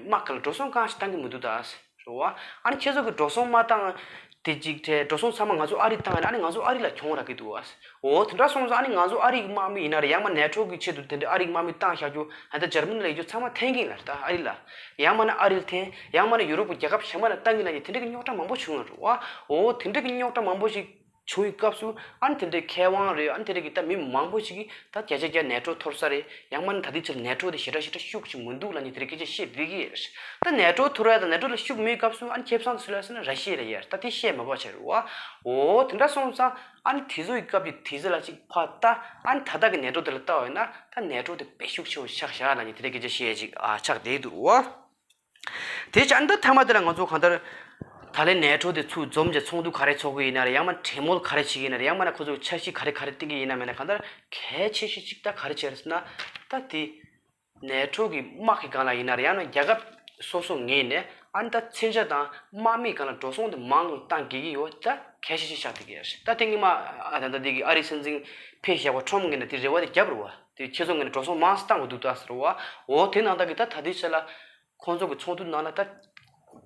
དམག་ག་ལ་འགྲོ་སོང་གང་ཞིག་བཏང་གི་མི་འདུག་ད་ཟེར་རོ་བ། ཨ་ནི་ཁྱེད་ཚོ་གི་འགྲོ་སོང་མ་བཏང་དེ་གཅིག་བྱས། འགྲོ་སོང་ཚང་མ་ང་ཚོ་ཨ་རི་བཏང་ཡ་ན་ཨ་ནི་ང་ཚོ་ཨ་རི་ལ་གྱོང་རག་གི་འདུག་ཨ། འོ་དེ་འདྲ་སོང་ཙང་ཨ་ནི་ང་ཚོ་ཨ་རི་གི་དམག་མི་ཡིན་ན་རེད། ཡང་མིན་ནེ་ཊོ་གི་ཆེད་དུ་དེ་འདྲའི་ཨ་རི་གི་དམག་མི་བཏང་བཞག་རྒྱུ། ཨ་ད་འཇར་མ་ནི་ལ་ཡོད་རྒྱུ་ཚང་མ་འཐེན་གྱི་ཡིན་ལབ་རེད། ད་ཨ་རི་ལ། ཡང་མིན་ན་ཨ་རི་ལ་འཐེན། ཡང་མིན་ན་ཡུ་རོབ་ཀྱི་རྒྱལ་ཁབ་གཞན་པ་ལ་བཏང་གི་ལབ་མཁན་དེ་འདྲ་གི་རྙོག་དྲ་མང་པོ་བྱུང་ཡོད་རེད་བ། འོ་དེ་འདྲ་གི་རྙོག་དྲ་མང་པོ་ཞིག་ བྱུང་བའི་སྐབས་སུ་ཨ་ནི་དེ་འདྲའི་མཁས་དབང་རེད། ཨ་ནི་དེ་འདྲ་གི་ད་མི་མང་པོ་ཞིག་གིས་ད་བརྒྱ་ཆ་བརྒྱ་ནེ་ཊོ་འཐོར་ས་རེད། ཡང་མིན་ན་ད་ལྟའི་ཆར་ནེ་ཊོ་དེ་ཞེ་དྲག་ཞེ་དྲག་ཤུགས་ཤིག་མི་འདུག་ལབ་མཁན་དེ་འདྲའི་སྐད་ཆ་བཤད་བསྡད་ཀྱི་ཡོད་རེད། ད་ནེ་ཊོ་འཐོར་ཡ་དང་ནེ་ཊོ་ལ་ཤུགས་མེད་སྐབས་སུ་ཨ་ནི་ཁེ་བཟང་དེ་སུ་ལ་ཟེར་ན་ར་ཤི་ཡ་ལ་ཡོད་རེད། ད་དེ་བཤད་མ་དགོས་ཆགས་རེད་བ། འོ་དེ་འདྲ་སོང་ཙང་ཨ་ནི་དེ་ཚོ་ཡི་སྐབས་ཀྱི་དེ་ཚོ་ལ་ཅིག་ཕར་ལྟ། ཨ་ནི་ད་ལྟ་གི་ནེ་ཊོ་དེ་ལ་ལྟ་བ་ཡིན་ན་ད་ནེ་ཊོ་དེ་དཔེ་ཤུགས་ཆེ་བོ་ཆགས་བཞག་ལབ་མཁན་དེ་འདྲའི་སྐད་ཆ་བཤད་ཅིག་ཨ་ཆགས་བསྡད་འདུག་བ། དེ་བྱས་ཨ་ནི་ད་མཐའ་མ་དེ་ལ་ང་ཚོ་གང་ལྟར་ད་ལན་ནེ་ཊོ་དེ་ཚུར་འཛོམས་བྱས་ཚོགས་འདུ་ག་རེ་ཚོགས་ཀྱི་ཡིན་ན་རེད། ཡང་མིན་ན་གྲོས་མོལ་ག་རེ་བྱེད་ཀྱི་ཡིན་ན་རེད། ཡང་མིན་ན་ཁོ་ཚོས་འཆར་གཞི་ག་རེ་ག་རེ་བཏིང་གི་ཡིན་ན་མིན་ན། གང་ལྟར་གལ་ཆེ་ཤོས་གཅིག་ད་ག་རེ་བྱས་རེད་ཟེར་ན། ད་དེ་ནེ་ཊོ་གི་དམག་གི་སྒང་ལ་ཡིན་ན་རེད། ཡང་ན་རྒྱལ་ཁབ་སོ་སོ་ངོས་ནས་ཨ་ནི་ད་མཚོན་ཆ་དང་དམག་མིའི་སྒང་ལ་འགྲོ་སོང་དེ་མང་རུ་བཏང་དགོས་ཀྱི་ཡོད། ད་གལ་ཆེ་ཤོས་ཆགས་བསྡད་ཀྱི་ཡོད་རེད། ད་དེ་སྔོན་མ་ཨ་ད་ད་དེ་གི་ཨ་རིའི་སྲིད་འཛིན་ཕེབས་བཞག་པ་ཊྲམ་ངོས་ནས་དེ་རེ་བ་དེ་བརྒྱབ་རེད་བ། དེ་ཁྱེད་ཚོ་ངོས་ནས་འགྲོ་སོང་མང་ཙམ་བཏང་དགོས་འདུག་ད་ཟེར་བ། འོ་དེ་ནང་ལྟར་གི་ད་ད་ལྟའི་ཆ་ལ་ཁོང་ཚོ་གི་ཚོགས་འདུ་ནང་ལ་ད་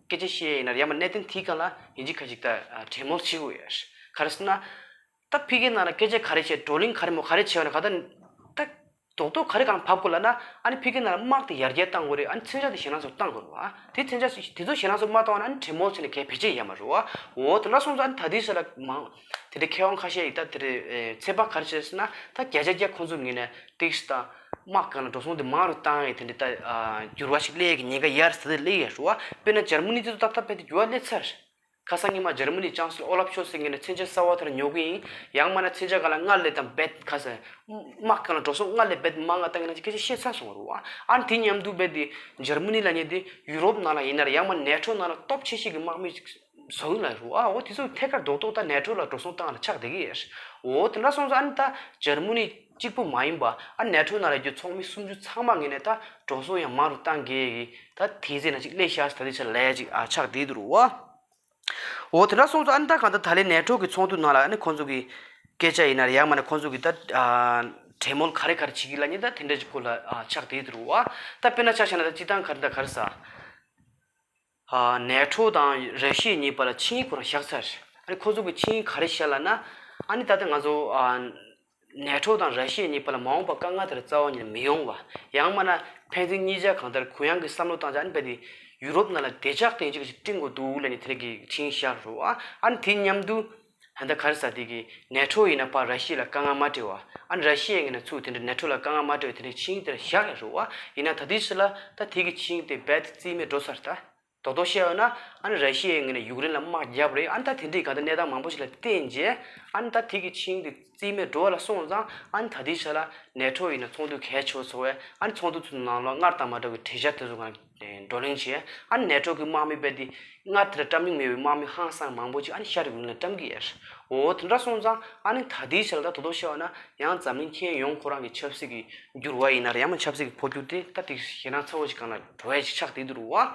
སྐད་ཆ་བཤད་ཡ་ཡིན་ན་རེད། ཡང་མིན་ན་གནད་དོན་དེའི་སྒང་ལ་ཡིན་གཅིག་མིན་གཅིག་ད་གྲོས་མོལ་བྱེད་དགོས་ཡ་རེད། ག་རེ་ཟེར་ན། ད་ཕ་གིའི་ནང་ལ་སྐད་ཆ་ག་རེ་བྱས། བགྲོ་གླེང་ག་རེ་མོ་ག་རེ་བྱས་པ་ན་ག་ད་ད་རྡོག་རྡོག་ག་རེ་གང་ཕབ་དགོས་ལབ་ན། ཨ་ནི་ཕ་གིའི་ནང་ལ་དམག་དེ་ཡར་རྒྱས་གཏང་དགོས་རེད། ཨ་ནི་མཚོན་ཆ་དེ་ཞེད་སྣང་ཚོ་གཏང་དགོས་རེད་བ། དེ་མཚོན་ཆ་དེ་ཚོ་ཞེད་སྣང་ཚོ་མ་གཏང་བ་ན་ཨ་ནི་གྲོས་མོལ་བྱས་ནས་གལ་བེད་སྤྱད་ཡོད་མ་རེད་བ། འོ་དེ་འདྲ་སོང་ཙང་ཨ་ནི་ད་ལྟའི་ཆ་ལ་མང་དེ་འདྲའི་མཁས་དབང་ཁ་ཤས་ཡིས་ད་དེ་འདྲའི་ཚོད་དཔག་ག་རེ་བྱས་ཟེར་ན། ད་བརྒྱ་ཆ་བརྒྱ་ཁོང་ཚོ་ངོས་ནས་ཏིག་ཙམ་དམག་སྒང་ལ་འགྲོ་སོང་དེ་མང་རུ་བཏང་ཡས་དེ་འདྲའི་ད་འགྱུར་བ་ཞིག་སླེབས་ཡས་ཀྱི་ཉེན་ཁ་ཡོད་རེད་ཟེར་ཏེ་སླེབས་ཡོད་རེད་བ། དཔེར་ན་འཇར་མ་ནི་དེ་ཚོ་ཏག་ཏག་རྦད་དེ་འགྱུར་བ་སླེབས་ཚར། ཁ་སང་ཉི་མ་འཇར་མ་ནི་ཅང་སི་ལར་ཨོ་ལབ་ཤོལ་ཚ་ངོས་ནས་མཚོན་ཆ་གསར་པ་དེ་ཉོ་གི་ཡིན། ཡང་མིན་ན་མཚོན་ཆ་སྒང་ལ་སྔར་ལས་ད་རྦད་ཁ་སང་དམག་སྒང་ལ་འགྲོ་སོང་སྔར་ལས་རྦད་མང་ང་བཏང་གི་ཡིན་ཟེར་སྐད་ཆ་བཤད་ཚར་སོང་བ་རེད་བ། ཨ་ནི་དེ་མཉམ་དུ་རྦད་དེ་འཇར་མ་ནི་ལབ་མཁན་དེ་ཡུ་རོབ་ནང་ལ་ཡིན་ན་རེད། ཡང་མིན་ན་ནེ་ཊོ་ནང་ལ་སྟོབས་ཆེ་ཤོས་ཀྱི་དམག་མི་ཅིག་བཟོ་གི་ཡོད་རེད་བ། འོ་དེ་ཚོ་ཐད་ཀར་རྡོག་རྡོག་ད་ནེ་ཊོ་ལ་འགྲོ་སོང་བཏང་ལ་ཆགས་བསྡད་ཀྱི་ཡོད་རེད། འོ་དེ་འདྲ་སོང་ཙང་ཨ་ནི་ད་འཇར་མ་ནི་གཅིག་པུ་མ་ཡིན་པ། ཨ་ནེ་ཊོ་ནང་ལ་ཡོད་རྒྱུ་ཚོགས་མི་སུམ་ཅུ་ཚང་མ་ངོས་ནས་ད་འགྲོ་སོང་ཡང་མང་རུ་བཏང་གི་ཡོད་ཀྱི་ད་དེ་ཚེ་ན་ཅིག་སླེབས་ཤག་ཟེར་ད་དེ་ཆ་ལ་ཅིག་ཨ་ཆགས་བསྡད་འདུག་རེད་བ། འོ་དེ་འདྲ་སོང་ཙང་ཨ་ནི་ད་གང་ལྟར་ད་ལན་ནེ་ཊོ་གི་ཚོགས་འདུ་ནང་ལ་ཨ་ནི་ཁོང་ཚོ་གི་སྐད་ཆ་ཡིན་ན་རེད། ཡང་མིན་ན་ཁོང་ཚོ་གི་ད་ཨ་གྲོས་མོལ་ག་རེ་ག་རེ་བྱེད་ཀྱི་ལབ་མཁན་ད་དེ་འདྲ་ཅིག་སྐོར་ལ་ཨ་ཆགས་བསྡད་འདུག་རེད་བ། ད་དཔེར་ན་ཆ་བཞག་ན་ད་སྤྱིར་བཏང་ག་རེ་ད་ག་རེ་ཟ། ཨ་ནེ་ཊོ་དང་ར་ཤི་ཡ་གཉིས་བར་ལ་ཆིངས་ཡིག་ཁོ་རང་བཞག་ཚར། ཨ་ནི་ཁོ་ཚོ་གི་ཆིངས་ཡིག་ག་རེ་བཞག་ལབ་ན། ཨ་ནི་ད་ལྟ་ང་ཚོ་ཨ་ནེ་ཊོ་དང་ར་ཤི་ཡ་གཉིས་བར་ལ་མ་འོངས་པ་དཀའ་ངལ་དེ་འདྲ་རྩ་བ་ཉིད་ནས་མི་ཡོང་བ། ཡང་མིན་ན་ཕན་ཚུན་གཉིས་ཆ་གང་ལྟར་གུ་ཡངས་ཀྱི་བསམ་བློ་བཏང་བྱས་ཨ་ནི་རྦད་དེ་ཡུ་རོབ་ནང་ལ་བདེ་འཇགས་སྟེང་ཅིག་ཅིག་བསྐྲུན་དགོས་འདུག་ལབ་ནས་དེ་འདྲ་གི་ཆིངས་ཡིག་བཞག་རེད་བ། ཨ་ནི་དེ་མཉམ་དུ་ད་ལྟ་ག་རེ་ཟ་དེ་གི་ནེ་ཊོ་ཡིན་ན་ཕར་ར་ཤི་ཡ་ལ་དཀའ་ངལ་མ་སྤྲད་པ། ཨ་ནི་ར་ཤི་ཡ་ངོས་ནས་ཚུར་དེ་འདྲ་ནེ་ཊོ་ལ་དཀའ་ངལ་མ་སྤྲད་པའི་དེ་འདྲའི་ཆིངས་ཡིག་དེ་འདྲ་བཞག་ཡོད་རེད་བ། ཡིན་ན་ད་ལྟའི་ཆ་ལ་ད་དེ་གི་ཆིངས་ཡིག་དེ་རྦད་དེ་རྩིས་མེད་འགྲོ་ཚར། ད་རྡོག་རྡོག་བཤད་ཡོད་ན་ཨ་ནི་ར་ཤི་ཡའི་ངོས་ནས་ཡུཀ་རེན་ལ་དམག་བརྒྱབ་རེད། ཨ་ནི་ད་དེ་འདྲའི་ག་ད་གནས་སྟངས་མང་པོ་ཞིག་ལ་བརྟེན་རྗེས་ཨ་ནི་ད་དེ་གི་ཆིངས་དེ་རྩིས་མེད་འགྲོ་བ་ལ་སོང་ཙང་ཨ་ནི་ད་ལྟའི་ཆ་ལ་ནེ་ཊོ་ཡིན་ན་ཚོགས་འདུ་གལ་ཆེ་བོ་ཚོགས་པས། ཨ་ནི་ཚོགས་འདུ་ཚོའི་ནང་ལོགས་སྔར་དང་མ་འདྲ་བའི་གྲོས་འཆར་དེ་ཚོ་གང་བགྲོ་གླེང་བྱས། ཨ་ནི་ནེ་ཊོ་གི་དམག་མི་རྦད་དེ་སྔར་དེ་འདྲ་བཀྲམ་མྱོང་མེད་པའི་དམག་མི་ཧང་སང་མང་པོ་ཅིག་ཨ་ནི་ཤར་ཡུཀ་རེན་ལ་བཀྲམ་གི་ཡོད་རེད། འོ་དེ་འདྲ་སོང་ཙང་ཨ་ནི་ད་ལྟའི་ཆ་ལ་ད་རྡོག་རྡོག་བཤད་པ་ན་ཡང་འཛམ་གླིང་ཁྱོན་ཡོངས་ཁོ་རང་གི་ཆབ་སྲིད་ཀྱི་འགྱུར་བ་ཡིན་ན་རེད། ཡང་མིན་ཆབ་སྲིད་ཀྱི་འཕོ་འགྱུར་དེ་ད་དེ་ཞེད་སྣང་ཚ་བོ་ཞིག་སྒང་ལ་འགྲོ་ཡ་ཞིག་ཆགས་བསྡད་འདུག་རེད་བ།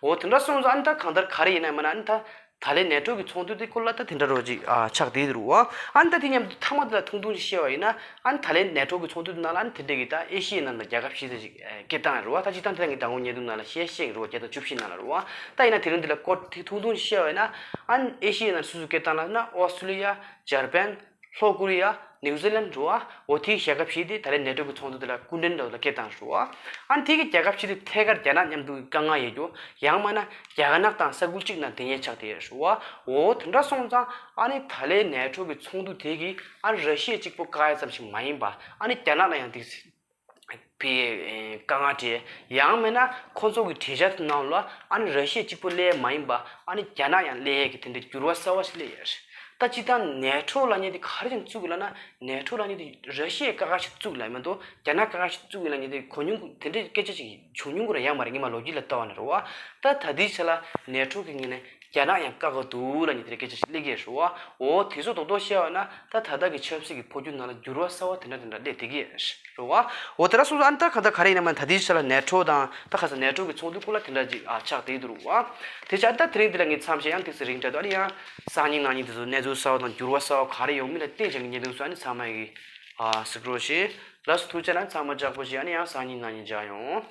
འོ་དེ་འདྲ་སོང་ཙང་ཨ་ནི་ད་གང་ལྟར་ག་རེ་ཡིན་ན་མིན་ན་ཨ་ནི་ད་ད་ལན་ནེ་ཊོ་གི་ཚོགས་འདུ་དེ་སྐོར་ལ་ད་དེ་འདྲ་རོ་ཅིག་ཨ་ཆགས་བསྡད་འདུག་རེད་བ། ཨ་ནི་ད་དེ་མཉམ་དུ་མཐའ་མ་དེ་ལ་ཐུང་ཐུང་ཞིག་བཤད་པ་ཡིན་ན་ཨ་ནི་ད་ལན་ནེ་ཊོ་གི་ཚོགས་འདུ་དེ་ནང་ལ་ཨ་ནི་དེ་འདྲ་གི་ད་ཨེ་ཤི་ཡའི་ནང་ལ་རྒྱལ་ཁབ་བཞི་ཙམ་ཅིག་ཨ་སྐད་བཏང་རེད་བ། ད་སྤྱིར་བཏང་དེ་ད་ངས་ད་དགོང་ཉེ་དུ་ནང་ལ་བཤད་བཤད་གི་རེད་བ། བརྒྱ་དང་བཅུ་བཞི་ནང་ལ་རེད་བ། ད་ཡིན་ན་དེ་རིང་འདི་ལ་སྐོར་ཐུང་ཐུང་ཞིག་བཤད་པ་ཡིན་ན་ཨ་ནི་ཨེ་ཤི་ཡའི་ནང་སུ་སུ་སྐད་བཏང་ལབ་ན་ཨོ་སི་ཊྲེ་ལི་ཡ། འཇར་པན། ལྷོ་ཀོ་རི་ཡ། ནིའུ་ཛི་ལན་འགྲོ་བ། འོ་དེའི་རྒྱལ་ཁབ་བཞི་དེ་ད་ལན་ནེ་ཊོ་གི་ཚོགས་འདུ་དེ་ལ་སྐུ་མགྲོན་འདྲ་བོ་ལ་སྐད་བཏང་འགྲོ་བ། ཨ་ནི་དེ་གི་རྒྱལ་ཁབ་བཞི་དེ་ཐད་ཀར་རྒྱ་ནག་མཉམ་དུ་དཀའ་ངལ་ཡོད་རྒྱུ། ཡང་མིན་ན་རྒྱ་ནག་དང་ས་ཁུལ་གཅིག་ནང་དེ་ཉེ་ཆགས་དེ་ཡོད་རེད་བ། འོ་དེ་འདྲ་སོང་ཙང་ཨ་ནི་ད་ལན་ནེ་ཊོ་གི་ཚོགས་འདུ་དེ་གི་ཨ་ནི་ར་ཤི་ཡ་གཅིག་པོ་བཀག་ཡ་ཙམ་ཞིག་མ་ཡིན་པ་ཨ་ནི་རྒྱ་ནག་ལ་ཡང་དེ་པའི་དཀའ་ངལ་འཕྲད། ཡང་མིན་ན་ཁོ་ཚོ་གི་གྲོས་འཆར་དེ་ནང་ལ་ཨ་ནི་ར་ཤི་ཡ་གཅིག་པོ་སླེབས་མ་ཡིན་པ་ཨ་ནི་རྒྱ་ནག་ཡང་སླེབས་ཡས་ཀྱི་དེ་འདྲའི་འགྱུར་བ་གསར་བ་ཞིག་སླེབས་ཡོད་རེད། ད་སྤྱིར་བཏང་ནེ་ཊོ་ལབ་མཁན་དེ་ག་རེ་བྱས་ནས་བཙུགས་ཡོད་ལབ་ན་ནེ་ཊོ་ལབ་མཁན་དེ་ར་ཤི་ཡས་བཀག་ཁ་ཞིག་བཙུགས་ལབ་མ་གཏོགས་རྒྱ་ནག་བཀག་ཁ་ཞིག་བཙུགས་ཡོད་ལབ་མཁན་དེ་གོ་མྱོང་དེ་འདྲའི་སྐད་ཆ་ཞིག་བྱུང་མྱོང་གི་རེད་ཡང་མ་རེད། ངས་མ་ལོ་རྒྱུས་ལ་ལྟ་བ་ནས་རེད་བ། ད་ད་ལྟའི་ཆ་ལ་ནེ་ཊོ་གི་ངོས་ནས་རྒྱ་ནག་ཡང་བཀག་གི་འདུག་ལབ་མཁན་དེ་འདྲའི་སྐད་ཆ་ཞིག་སླེབས་ཀྱི་རེད་བ། འོ་དེ་ཚོ་རྡོག་རྡོག་བཤད་པ་ན་ད་ད་ལྟ་གི་ཆབ་སྲིད་ཀྱི་འཕོ་འགྱུར་ནང་ལ་འགྱུར་བ་གསར་བ་དེ་འདྲ་དེ་འདྲ་སླེབས་བསྡད་ཀྱི་རེད་བ། འོ་དེ་འདྲ་སོང་ཙང་ཨ་ནི་ད་ག་ད་ག་རེ་ཡིན་ན་མ་ད་ལྟའི་ཆ་ལ་ནེ་ཊོ་དང་ད་ག་ས་ནེ་ཊོ་གི་ཚོགས་འདུ་སྐོར་ལ་དེ་འདྲ་ཅིག་ཨ་ཆགས་བསྡད་འདུག་རེད་བ། དེ་ཆ་ད་དེ་རིང་འདི་ལ་ངས་མཚམས་བཞག་ཡང་ཏོག་ཙམ་རིང་དྲགས་འདུག་ཨ་ནི་ཡང་སང་ཉིན་གནངས་ཉིན་དེ་ཚོ་གནས་ཚུལ་གསར་བ་དང་འགྱུར་བ་གསར་བ་ག་རེ་ཡོང་མིན་ལ་བལྟས་བྱས་ངས་ཉེ་དུས་སུ་ཨ་ནི་ཚང་མ་གི་ཨ་གཟིགས་རོགས་བྱེད། ལགས་སོ་ཐུགས་རྗེ་གནང་། ཚང་མ་ལྕགས་པོ་བྱེད། ཨ་ནི་ཡང་སང་ཉིན་གནངས་ཉིན་མཇལ་ཡོང་།